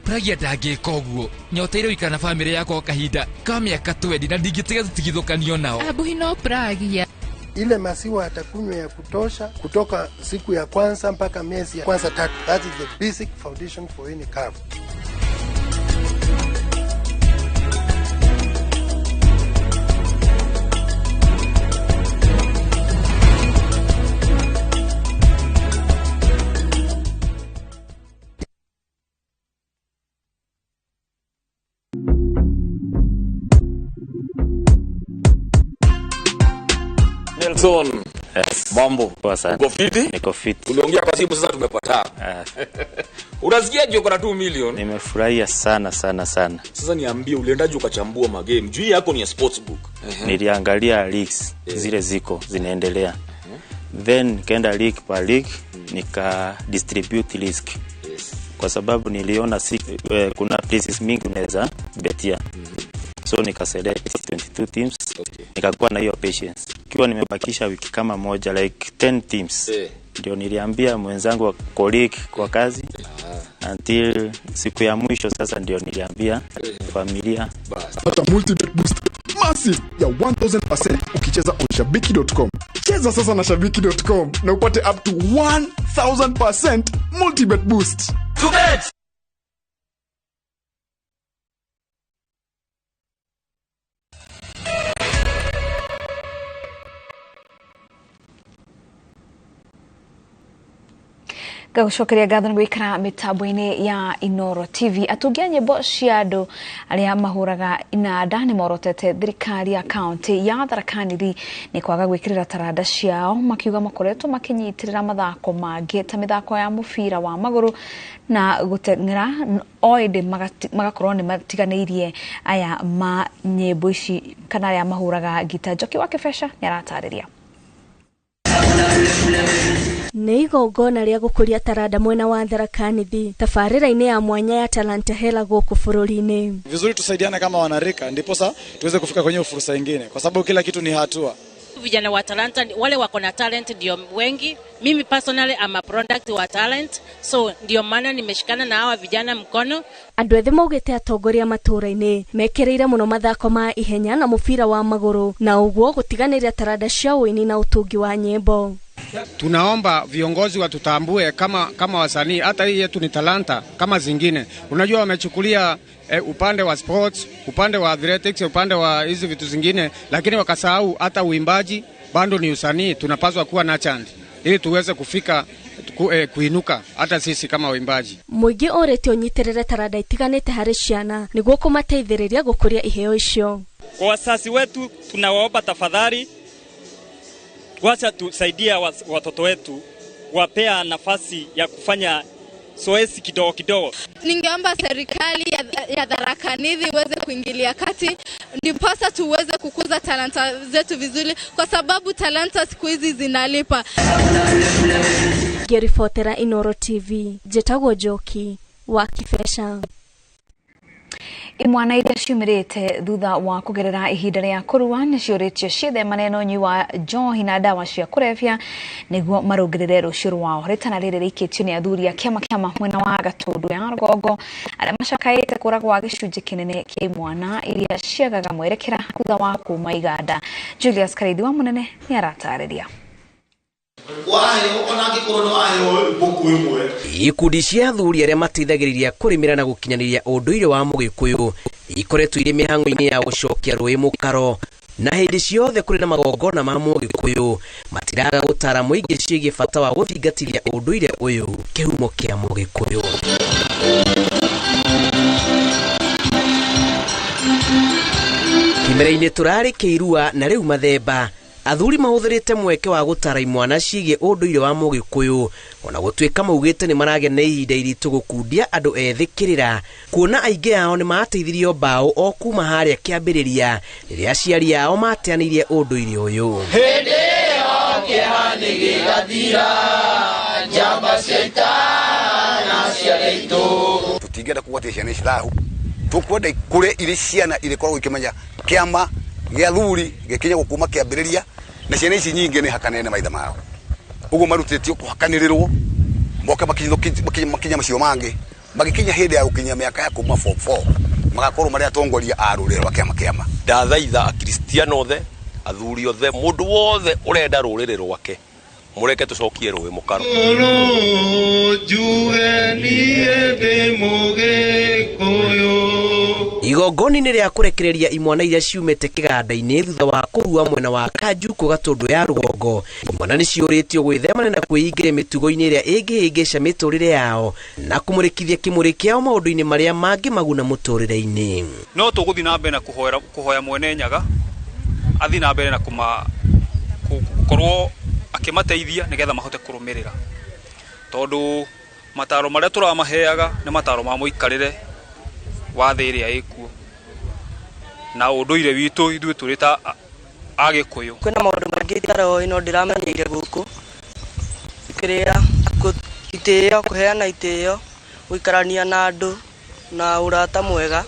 Pragia ndangĩka ũguo nyoteire gũikara na bamĩrĩ yakwa kahinda ka mĩaka 20 na ndingĩtiga tũtigithũkanio nao. Abuhi no Pragia. Ile maziwa atakunywa ya kutosha kutoka siku ya kwanza mpaka miezi ya kwanza 3. That is the basic foundation for any calf. Nelson. Yes. Mambo. Poa sana. Uko fiti? Niko fiti. Uliongea kwa simu sasa tumepata. Unasikiaje uko na 2 million? Nimefurahia sana sana sana. Sasa niambie uliendaje ukachambua magame? Juu yako ni ya sportsbook. Niliangalia leagues zile ziko zinaendelea. Then nikaenda league per league nika distribute risk. Yes. Kwa sababu niliona kuna places mingi unaweza betia. So nika select 22 teams. Okay. Nikakuwa na hiyo patience. Kiwa nimebakisha wiki kama moja like 10 teams. Ndio niliambia mwenzangu wa colleague kwa kazi. Until siku ya mwisho sasa ndio niliambia familia. Pata multi-bet boost massive ya 1000% ukicheza on shabiki.com. Cheza sasa na shabiki.com na upate up to 1000% multi-bet boost. To bet. Ngagucokeria ngatho nĩ gũikara mĩtambo-inĩ ya Inoro TV. Atungi a nyĩmbo cia andũ arĩa mahũraga inanda nĩ morotete thirikari ya kaunti ya Tharaka Nithi nĩ kwaga gwĩkĩrĩra taranda ciao, makiuga makoretwo makĩnyitĩrĩra mathako mangĩ ta mĩthako ya mũbira wa magũrũ na gũteng'era, o ĩndĩ magakorwo nĩ matiganĩirie aya ma nyĩmbo ici kana arĩa mahũraga ngita. Njoki wa Kĩbeca nĩ aratarĩria. Nĩ igongona rĩa gũkũria taranda mwena wa Tharaka Nithi tabarĩra-inĩ ya mwanya ya Talanta Hela gũkũ bũrũri-inĩ. Vizuri tusaidiane kama wanarika ndiposa tuweze kufika kwenye fursa nyingine, kwa sababu kila kitu ni hatua. Vijana wa talanta wale wako na talent ndio wengi. Mimi personally am a product wa talent, so ndio maana nimeshikana na hawa vijana mkono. Andũ ethĩ maugĩte atongoria matũũra-inĩ mekĩrĩire mũno mathako ma ihenya na mũbira wa magũrũ, na ũguo gũtiganĩria taranda cia ũini na ũtungi wa nyĩmbo. Tunaomba viongozi watutambue kama wasanii, hata hii yetu ni talanta kama zingine. Unajua wamechukulia upande wa sports, upande wa athletics, upande wa hizi vitu zingine, lakini wakasahau hata uimbaji bado ni usanii. Tunapaswa kuwa na chant ili tuweze kufika kuinuka hata sisi kama waimbaji. Mũingĩ ũrĩtio ũnyitĩrĩre taranda itiganĩte harĩ ciana nĩguo kũmateithĩrĩria gũkũria iheo icio. Kwa wazazi wetu tunawaomba tafadhali, wacha tusaidia watoto wetu, wapea nafasi ya kufanya zoezi kidogo kidogo. Ningeomba serikali ya Tharaka Nithi iweze kuingilia kati ndiposa tuweze kukuza talanta zetu vizuri, kwa sababu talanta siku hizi zinalipa. Ngĩribotera Inoro TV, njĩtagwo Njoki wa Kĩbeca. Imwana iria ciumĩrĩte thutha wa kũgerera ihinda rĩa kũrua nĩ ciũrĩtio ciĩthemane na ũnyui wa njohi na ndawa cia kũrebia nĩguo marũngĩrĩre rũciũ rwao. Rĩtana rĩrĩ rĩikĩtio nĩ athuri a kĩama kĩama mwena wa Gatũndũ ya rũgongo arĩa macakaĩte kũra gwa gĩcunjĩ kĩnene kĩa imwana iria ciagaga mwerekera thutha wa kuma iganda. Julius Karithi wa Mũnene nĩ aratarĩria. Ikundi cia athuri arĩa mateithagĩrĩria kũrĩmĩra na gũkinyanĩria ũndũire wa mũgĩkũyũ ikoretwo irĩ mĩhang'o-inĩ ya gũcokia rũĩ mũkaro, na hĩndĩ ciothe kũrĩ na magongona ma mũgĩkũyũ matiraga gũtara mũingĩ ciĩgiĩ bata wa gũthingatithia ũndũire ũyũ kĩhumo kĩa mũgĩkũyũ. Kĩmera-inĩ tũrarĩ kĩirua na rĩu mathemba athuri mahũthĩrĩte mweke wa gũtara imwana ciĩgiĩ ũndũire wa mũgĩkũyũ, ona gũtuĩka maugĩte nĩ maragĩa na ihinda iritũ gũkundia andũ ethĩ kĩrĩra, kuona aingĩ ao nĩ mateithirio mbaũ o kuma harĩa kĩambĩrĩria rĩrĩa aciari ao mateanĩirie ũndũire ũyũ. Hĩndĩ ĩyo kĩeha nĩ gĩgathira, njamba cia ita na cia itũ. Tũtingĩenda kũgwatia ciana ici thahu, tũkwenda ikũre irĩ ciana irĩkoragwo ikĩmenya kĩama gĩa thuri gĩkinya gũkuma kĩambĩrĩria, na ciana ici nyingĩ nĩ hakanene maithe mao, ũguo marutĩtio kũhakanĩrĩrwo moke makinya macio mangĩ, magĩkinya hĩndĩ ya gũkinya mĩaka ya kuma form 4 magakorwo marĩ atongoria a rũrĩrĩ rwa kĩama kĩama. Ndathaitha akristiano othe, athuri othe, mũndũ wothe ũrenda rũrĩrĩ rwake, mũreke tũcokie rũĩ mũkaro. Igongona-inĩ rĩa kũrekereria imwana iria ciumĩte kĩganda-inĩ thutha wa kũrua mwena wa Kanjuku Gatũndũ ya rũgongo, imwana nĩ ciũrĩtio gwĩthemana na kwĩingĩria mĩtugo-inĩ ĩrĩa ĩngĩhĩngĩca mĩtũrĩre yao na kũmũrĩkithia kĩmũrĩ kĩao maũndũ-inĩ marĩa mangĩmaguna mũtũrĩre-inĩ. No tũgũthiĩ na mbere na kũhoya mwene Nyaga athiĩ na mbere na gũkorwo akĩmateithia nĩgetha mahote kũrũmĩrĩra, tondũ mataro marĩa tũramaheaga nĩ mataro ma mũikarĩre wa thĩ ĩrĩa ĩkuo na ũndũire witũ ithuĩ tũrĩ ta Agĩkũyũ. Kwĩna maũndũ maingĩ itaroĩ no ndĩramenyeire gũkũ, kĩrĩa itĩo, kũheana itĩo, gũikarania na andũ na ũrata mwega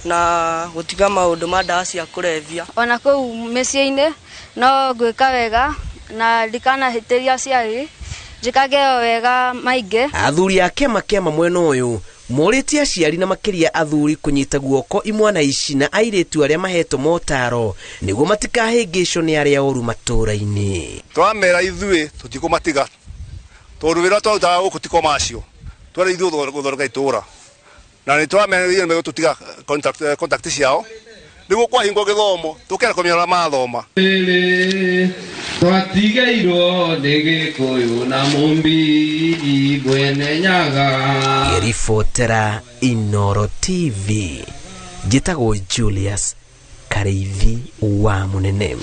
na gũtiga maũndũ ma ndawa cia kũrebia. Ona kũu mĩciĩ-inĩ no ngwĩka wega na ndikanahĩtĩria aciari, njĩkage o wega maingĩ. Athuri a kĩama kĩama mwena ũyũ morĩtie aciari na makĩria athuri kũnyita guoko imwana ici na airĩtu arĩa mahetwo motaro nĩguo matikahĩngĩcwo nĩ arĩa oru matũũra-inĩ. Twamera ithuĩ tũtikũmatiga tondũ wĩra twarutaga gũkũ ti commercial, twarĩ ithuĩ gũthondeka itũũra, na nĩ twamera ithuĩ nĩmegũtũtiga contact ciao Nĩguo kwahingwo gĩthomo tũkera kũmenya ũrĩa mathoma. Twatigairwo nĩ Gĩkũyũ na Mũmbi mwene Nyaga. Ngĩribotera Inooro TV, njĩtagwo Julius Karĩithi wa Mũnene.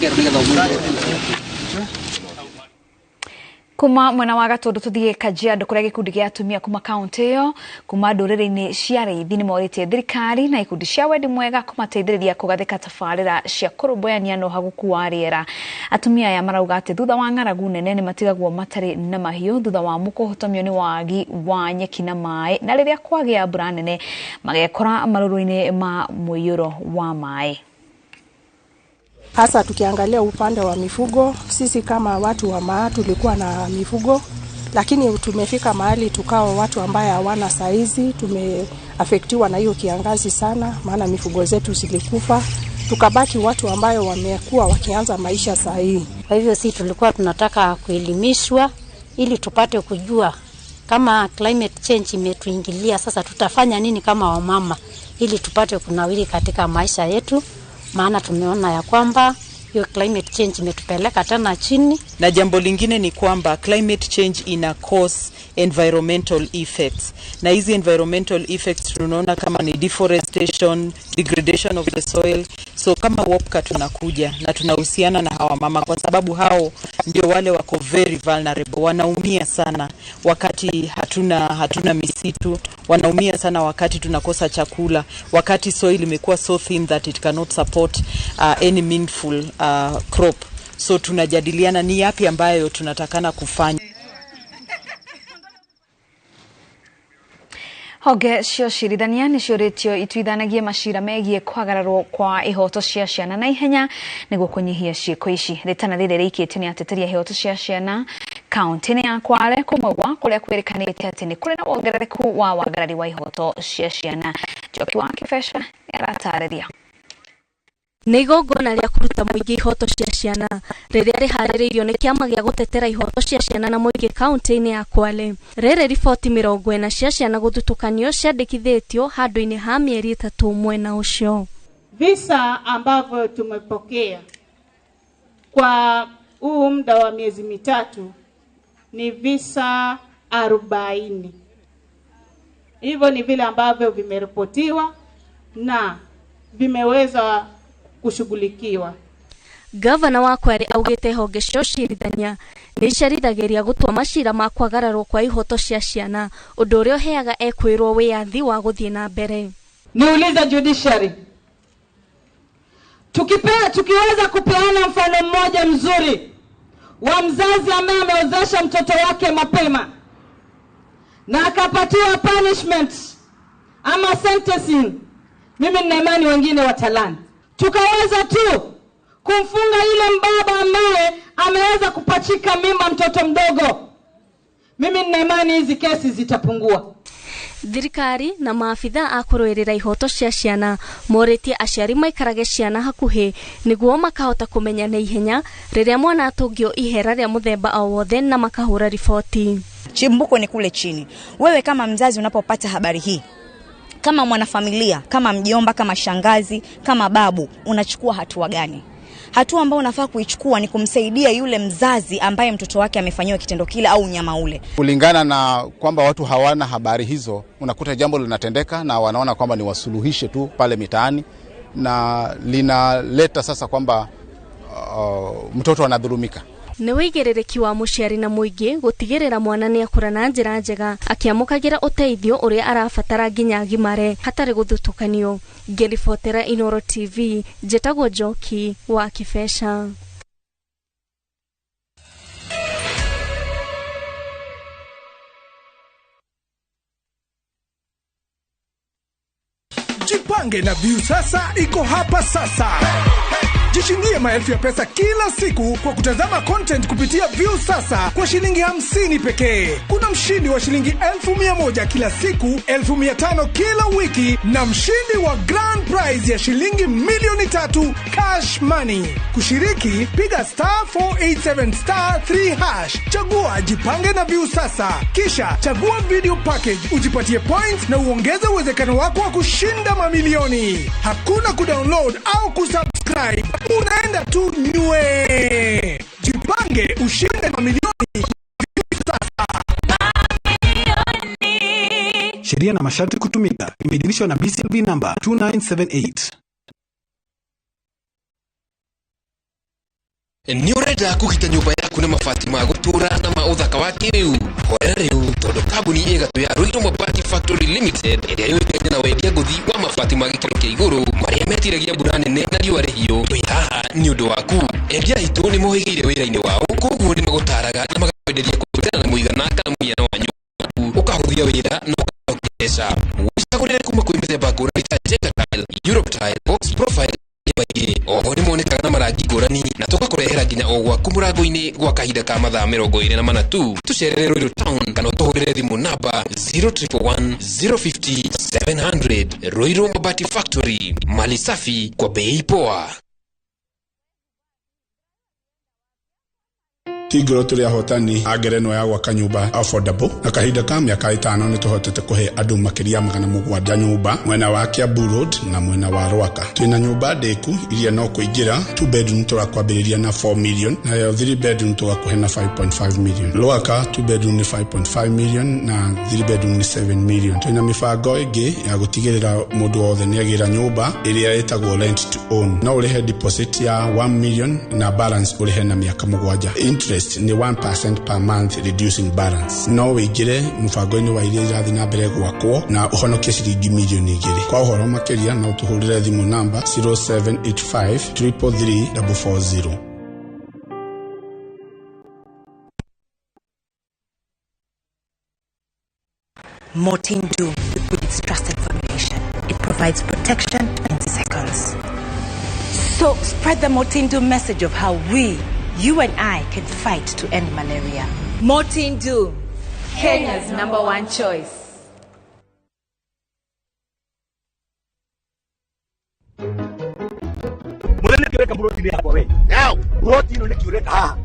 Kuma mwena wa Gatundu tuthie Kajiado kuria gikundi gia atumia kuma kaunti iyo kuma nduriri-ini cia Arĩithi ni morĩtie thirikari na ikundi cia wendi mwega kumateithĩrĩria kũgathĩka tabarĩra cia kũrũmbũyania na ũhagũku wa rĩera. Atumia aya marauga atĩ thutha wa ng'aragu nene nĩ matigagwo matarĩ na mahiũ thutha wa kũhotomio nĩ wagi wa nyeki na maĩ, na rĩrĩa kwagĩa mbura nene magekora marũrũ-inĩ ma mũiyũro wa maĩ. Hasa tukiangalia upande wa mifugo, sisi kama watu wa Maa tulikuwa na mifugo, lakini tumefika mahali tukawa watu ambaye hawana saizi, tumeafektiwa na hiyo kiangazi sana, maana mifugo zetu zilikufa, tukabaki watu ambayo wamekuwa wakianza maisha sahihi. Kwa hivyo sisi tulikuwa tunataka kuelimishwa ili tupate kujua kama climate change imetuingilia sasa tutafanya nini kama wamama ili tupate kunawiri katika maisha yetu. Maana tumeona ya kwamba hiyo climate change imetupeleka tena chini. Na jambo lingine ni kwamba climate change ina cause environmental effects. Na hizi environmental effects tunaona kama ni deforestation, degradation of the soil. So kama WOPCA tunakuja na tunahusiana na hawa mama kwa sababu hao ndio wale wako very vulnerable, wanaumia sana wakati hatuna misitu, wanaumia sana wakati tunakosa chakula, wakati soil imekuwa so thin that it cannot support any meaningful crop. So tunajadiliana ni yapi ambayo tunatakana kufanya. Honge cia ũcirithania nĩ ciũrĩtio ituithanagie macira megiĩ kwagararwo kwa ihoto cia ciana na ihenya nĩguo kũnyihia ciĩko ici. Rĩtana rĩrĩ rĩikĩtio nĩ ateteri a ihoto cia ciana kaunti-inĩ ya Kwale kũmwe gwa kũrĩa kwĩrĩkanĩte atĩ nĩ kũrĩ na wongerereku wa wagarari wa ihoto cia ciana. Njoki wa Kĩbeca nĩaratarĩria. Nĩ igongona rĩa kũruta mũingĩ ihoto cia ciana rĩrĩa rĩharĩrĩirio nĩ kĩama gĩa gũtetera ihoto cia ciana na mũingĩ kaunti-inĩ ya Kwale. Rĩrĩ riboti 40 cia ciana gũthutũkanio ciandĩkithĩtio handũ-inĩ ha mĩeri 3 mwena ũcio. Visa ambavyo tumepokea kwa huu muda wa miezi 3 ni visa 40. Hivyo ni vile ambavyo vimeripotiwa na vimeweza kushughulikiwa. Gavana wa Kwale augite honge cia ũcirithania nĩ icerithagĩria gũtua macira ma kwagararwo kwa ihoto cia ciana, ũndũ ũrĩa ũheaga ekwĩrwo wĩyathi wa gũthiĩ na mbere. Niulize judiciary, tukiweza kupeana mfano mmoja mzuri wa mzazi ambaye ameozesha mtoto wake mapema na akapatiwa punishment ama sentencing, mimi nina imani wengine watalani. Tukaweza tu kumfunga yule mbaba ambaye ameweza kupachika mimba mtoto mdogo, mimi nina imani hizi kesi zitapungua. Thirikari na maabitha a kũrũĩrĩra ihoto cia ciana morĩtie aciari maikarage ciana hakuhĩ nĩguo makahota kũmenya na ihenya rĩrĩa mwana atũngio ihera rĩa mũthemba o wothe na makahũra riboti. Chimbuko ni kule chini. Wewe kama mzazi unapopata habari hii, kama mwanafamilia, kama mjomba, kama shangazi, kama babu, unachukua hatua gani? Hatua ambayo unafaa kuichukua ni kumsaidia yule mzazi ambaye mtoto wake amefanyiwa kitendo kile au unyama ule. Kulingana na kwamba watu hawana habari hizo, unakuta jambo linatendeka na wanaona kwamba ni wasuluhishe tu pale mitaani, na linaleta sasa kwamba mtoto anadhulumika. Nĩ wĩigĩrĩrĩki wa mũciari na mũingĩ gũtigĩrĩra mwana nĩ akũra na njĩra njega akĩamũkagĩra ũteithio ũrĩa arabatara nginya agimare hatarĩ gũthutũkanio. Ngĩribotera Inooro TV, njĩtagwo Njoki wa Kĩbeca. Jipange na Viusasa iko hapa sasa. Jishindie maelfu ya pesa kila siku kwa kutazama content kupitia Viusasa kwa shilingi 50 pekee. Kuna mshindi wa shilingi 1,100 kila siku, 500 kila wiki na mshindi wa grand prize ya shilingi 3,000,000 cash money. Kushiriki, piga *487*3#. Chagua jipange na Viusasa. Kisha chagua video package ujipatie points na uongeze uwezekano wako wa kushinda mamilioni. Hakuna kudownload au kusubscribe. Unaenda tu nywe. Jipange ushinde mamilioni. Sheria na masharti kutumika. Imeidhinishwa na BCLB number 2978. Nĩ ũrenda kũgita nyũmba yaku na mabati ma gũtũra na ma ũthaka wa kĩrĩu? Hoera rĩu tondũ kambuni ĩ gatũ ya Ruiru Mabati Factory Limited ĩrĩa yũĩkaine na wendia ngũthi wa mabati ma gĩkĩro kĩa igũrũ marĩa metiragia mbura nene na riũa rĩhiũ twĩ haha nĩ ũndũ waku. Endia aitũ nĩ mohĩgĩire wĩra-inĩ wao, koguo nĩ magũtaraga na magakwenderia kũringana na mũigana kana mũhiano wa nyũmba yaku, ũkahũthia wĩra na ũkahonokia mbeca. Wĩcagũrĩre kuma kwĩ mĩthemba ngũrani ta Jenga Tile, Europe Tile, Box Profile maingĩ. Oho nĩ monekaga na marangi ngũrani na tũgakũrehera nginya o gwaku mũrango-inĩ gwa kahinda ka mathaa 24 tu. Tũcerere Ruiru Town kana ũtũhũrĩre thimũ namba 0111 050 700. Ruiru Mabati Factory, mali safi kwa bei poa. Tigro tũrĩ ahotani a ngerenwa ya gwaka nyũmba affordable na kahinda ka mĩaka 5 nĩ tũhotete kũhe andũ makĩria 700 nyũmba mwena wa Kiambu Road na mwena wa Rwaka. Twĩna nyũmba ndĩku iria no kũingĩra 2 bedroom tũrakwambĩrĩria na 4 million nayo 3 bedroom tũgakũhe na 5.5 million. Rwaka 2 bedroom nĩ 5.5 million na 3 bedroom nĩ 7 million. Twĩna mĩbango ĩngĩ ya gũtigĩrĩra mũndũ wothe nĩagĩra nyũmba ĩrĩa ĩtagwo rent to own. No ũrĩhe deposit ya 1 million na balance ũrĩhe na mĩaka 7. Interest ni 1% per month reducing balance. No wĩingĩre mũbango-inĩ wa iria irathiĩ na mbere gwakwo na ũhonokie ciringi milioni 2. Kwa ũhoro makĩria no tũhũrĩre thimũ namba 0785 333 440. Mortein Doom, with its trusted formulation, it provides protection in seconds. So spread the Mortein Doom message of how we, you and I, can fight to end malaria. Mortein Doom, Kenya's #1 choice.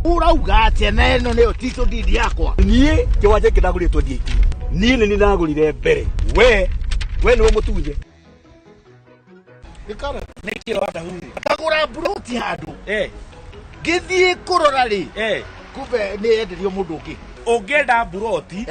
Urauga atia na ĩno nĩyo title deed yakwa. Niĩ kĩwanja gĩkĩ ndagũrire 2018. Niĩ nĩ ndagũrire mbere. We nĩwe mũtunye. Ndagũra mburoti handũ. Ngĩthiĩ kũrora rĩ, kumbe nĩ yenderio mũndũ ũngĩ. Ũngĩenda mburoti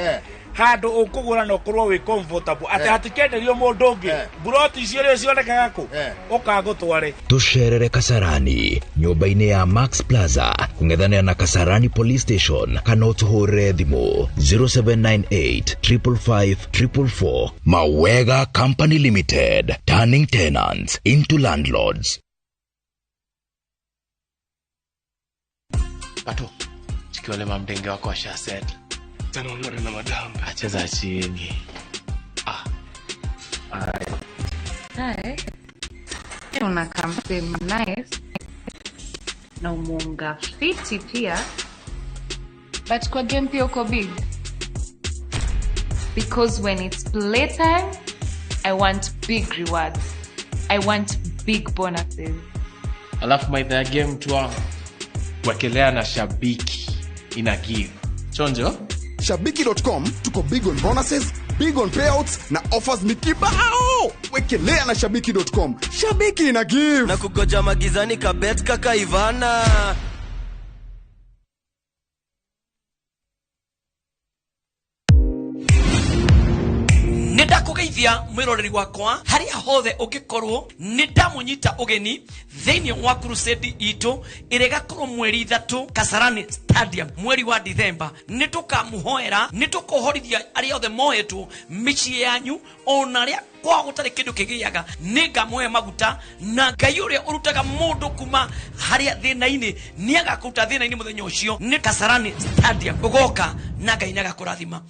handũ ũkũgũra na ũkorwo wĩ comfortable atĩ hatikenderio mũndũ ũngĩ. Mburoti icio rĩ cionekaga kũ? Ũkagũtware. Tũcerere Kasarani nyũmba-inĩ ya Max Plaza kũng'ethanĩra na Kasarani Police Station kana ũtũhũrĩre thimũ 0798 555 444. Mawega Company Limited, turning tenants into landlords. Pato, chikiwale mamdenge wako washa set. Tena na madam. Acheza chini. Hi. Unakaa msee nice. Na umunga fiti pia. But kwa game pia uko big. Because when it's playtime, I want big rewards. I want big bonuses. Alafu maitha ya game tu wangu. Wekelea na Shabiki ina give. Chonjo? Shabiki.com tuko big on bonuses, big on payouts na offers ni kibao. Wekelea na Shabiki.com. Shabiki ina give. Na kugoja magizani kabet kaka Ivana. Nĩndakũgeithia mwĩroreri wakwa harĩa hothe ũngĩkorwo, nĩndamũnyita ũgeni thĩinĩ wa crusade itũ ĩrĩa ĩgakorwo mweri 3 Kasarani Stadium mweri wa Dithemba. Nĩtũkamũhoera, nĩtũkũhorithia arĩa othe mohetwo mĩciĩ yanyu ona arĩa kwao gũtarĩ kĩndũ kĩgĩaga. Nĩngamũhe maguta na Ngai ũrĩa ũrutaga mũndũ kuma harĩa thĩna-inĩ nĩagakũruta thĩna-inĩ mũthenya ũcio. Nĩ Kasarani Stadium, ũgoka na Ngai nĩagakũrathima.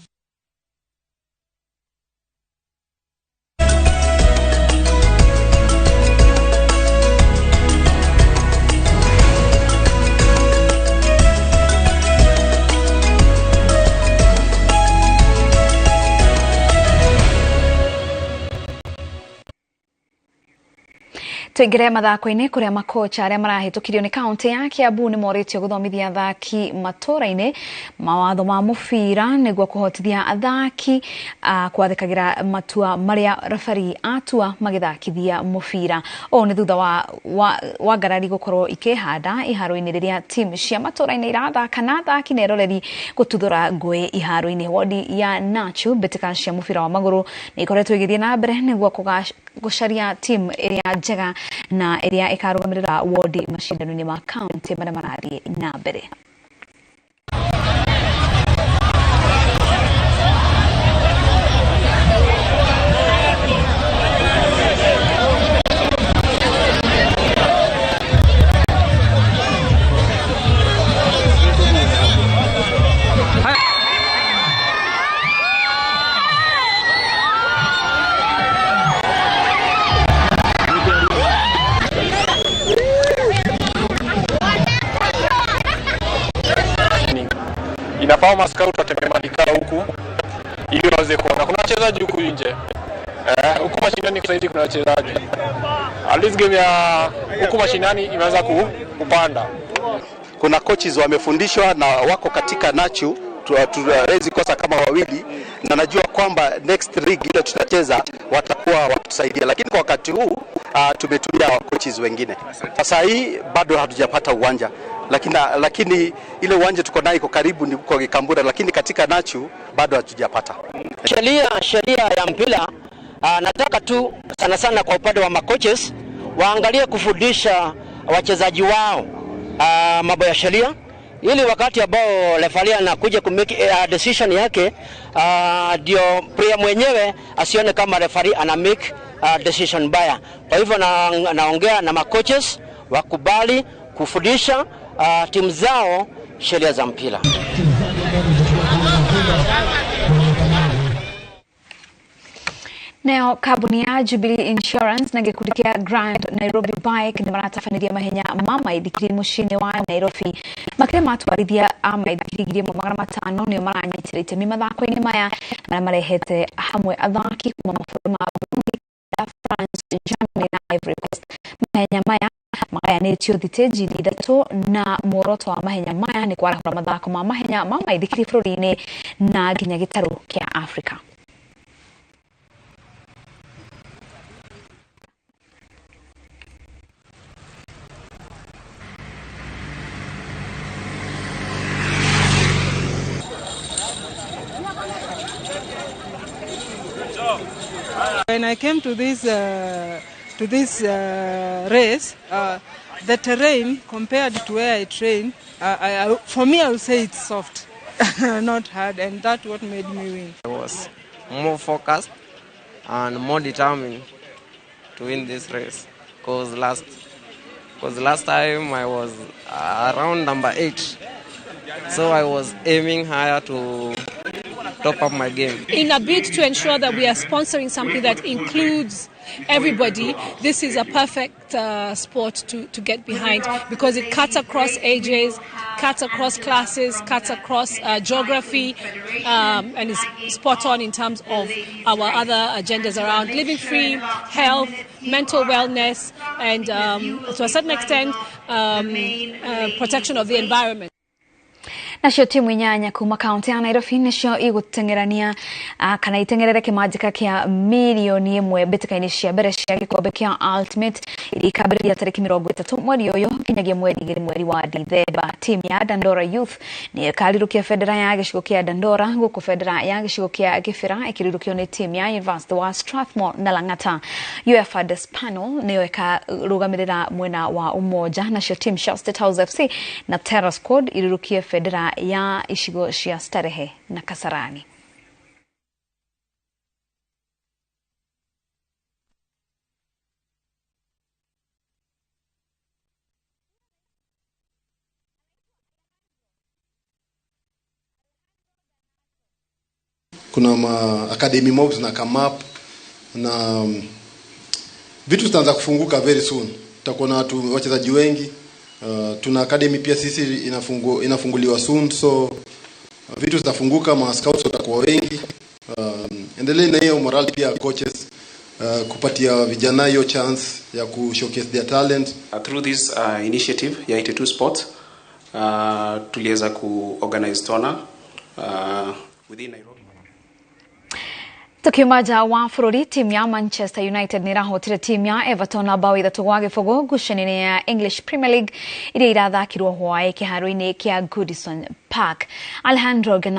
Tuingire mathako-inĩ kũrĩa makocha arĩa marahĩtũkirio nĩ kaunti ya Kiambu nĩ morĩtio gũthomithia athaki matũra-inĩ mawatho ma mũbira nĩguo kũhotithia athaki kwathĩkagĩra matua marĩa referee atua magĩthakithia mũbira. Ũũ nĩ thutha wa ngarari gũkorwo ikĩhanda iharo-inĩ rĩrĩa timu cia matũra-inĩ irathaka na athaki na eroreri gũtuthũra ngũĩ iharo-inĩ. Wodi ya Nachu mbĩtĩka cia mũbira wa magũrũ nĩ ikoretwo igĩthiĩ na mbere nĩguo gũcaria timu ĩrĩa njega na ĩrĩa ĩkarũgamĩrĩra wodi macindano-inĩ ma kaunti marĩa marathiĩ na mbere. Inafaa mascout watembee madika huku ili waweze kuona kuna wachezaji huku nje. Huku mashinani kwa sasa kuna wachezaji. At least game ya huku mashinani imeanza kupanda. Kuna coaches wamefundishwa na wako katika Nachu, tuwezi kosa kama wawili, na najua kwamba next league ile tutacheza watakuwa watusaidia, lakini kwa wakati huu tumetumia coaches wengine. Sasa hii bado hatujapata uwanja, lakini ile uwanja tuko nayo iko karibu ni kwa Kambura, lakini katika Nachu bado hatujapata. Sheria ya mpira, nataka tu sana sana kwa upande wa macoaches waangalie kufundisha wachezaji wao mambo ya sheria, ili wakati ambao referee anakuja ku make decision yake, ndio player mwenyewe asione kama referee ana make decision baya. Kwa hivyo naongea na macoaches wakubali kufundisha timu zao sheria za mpira. Nayo kambuni ya Jubilee Insurance na gĩkundi kĩa Grand Nairobi Bike nĩ maratabanĩria mahenya ma maithikiri mũciĩ-inĩ wa Nairobi. Makĩria ma atwarithia a maithikiri 1500 nĩo maranyitĩra itemi mathako-inĩ maya marĩa marehete hamwe athaki kuma mabũrũri ma Burundi, France, Germany na Ivory Coast. Mahenya maya magayanĩtio thitĩnji ithatũ na muoroto wa mahenya maya nĩ kwarahũra mathako ma mahenya ma maithikiri bũrũri-inĩ na nginya gĩtarũ kĩa Afrika. When I came to this race, the terrain compared to where I train, for me I would say it's soft, not hard, and that's what made me win. I was more focused and more determined to win this race, because last time I was around number 8, so I was aiming higher to top up my game. In a bid to ensure that we are sponsoring something that includes everybody, this is a perfect sport to get behind, because it cuts across ages, cuts across classes, cuts across geography, and is spot on in terms of our other agendas around living free, health, mental wellness, and to a certain extent, protection of the environment. Nacio timu inyanya kuma kaunti ya Nairobi nicio igũteng'erania kana iteng'erere kĩmanjĩka kĩa mirioni 1 mbĩtĩka-inĩ cia mbere cia gĩkombe kĩa Ultimate iria ikambĩrĩria tarĩki 30 mweri ũyũ nginyagia mweri 2 mweri wa Dithemba. Timu ya Dandora Youth nĩ ĩkarirũkia bendera ya gĩcigo kĩa Dandora, gũkũ bendera ya gĩcigo kĩa Gĩbĩra ĩkĩrirũkio nĩ timu ya University wa Strathmore na Lang'ata. UEFA Despanol nĩyo ĩkarũgamĩrĩra mwena wa Umoja, nacio timu cia State House FC na Terra Squad irirũkie bendera ya icigo cia Starehe na Kasarani. Kuna ma academy mobs na come up na vitu zitaanza kufunguka very soon. Tutakuwa na watu wachezaji wengi. Tuna academy pia sisi inafunguliwa soon, so vitu zitafunguka, ma scouts watakuwa wengi. Endelee na hiyo morale pia coaches. kupatia vijana hiyo chance ya ku showcase their talent. Through this initiative ya 82 Sports, tuliweza kuorganize tourna within Nairobi. Tukiuma nja wa bũrũri, timu ya Manchester United nĩ ĩrahotire timu ya Everton na bao 3-0 ngucanio-inĩ ya English Premier League iria irathakirwo hwaĩ kĩharo-inĩ kĩa Goodison Park. Alejandro.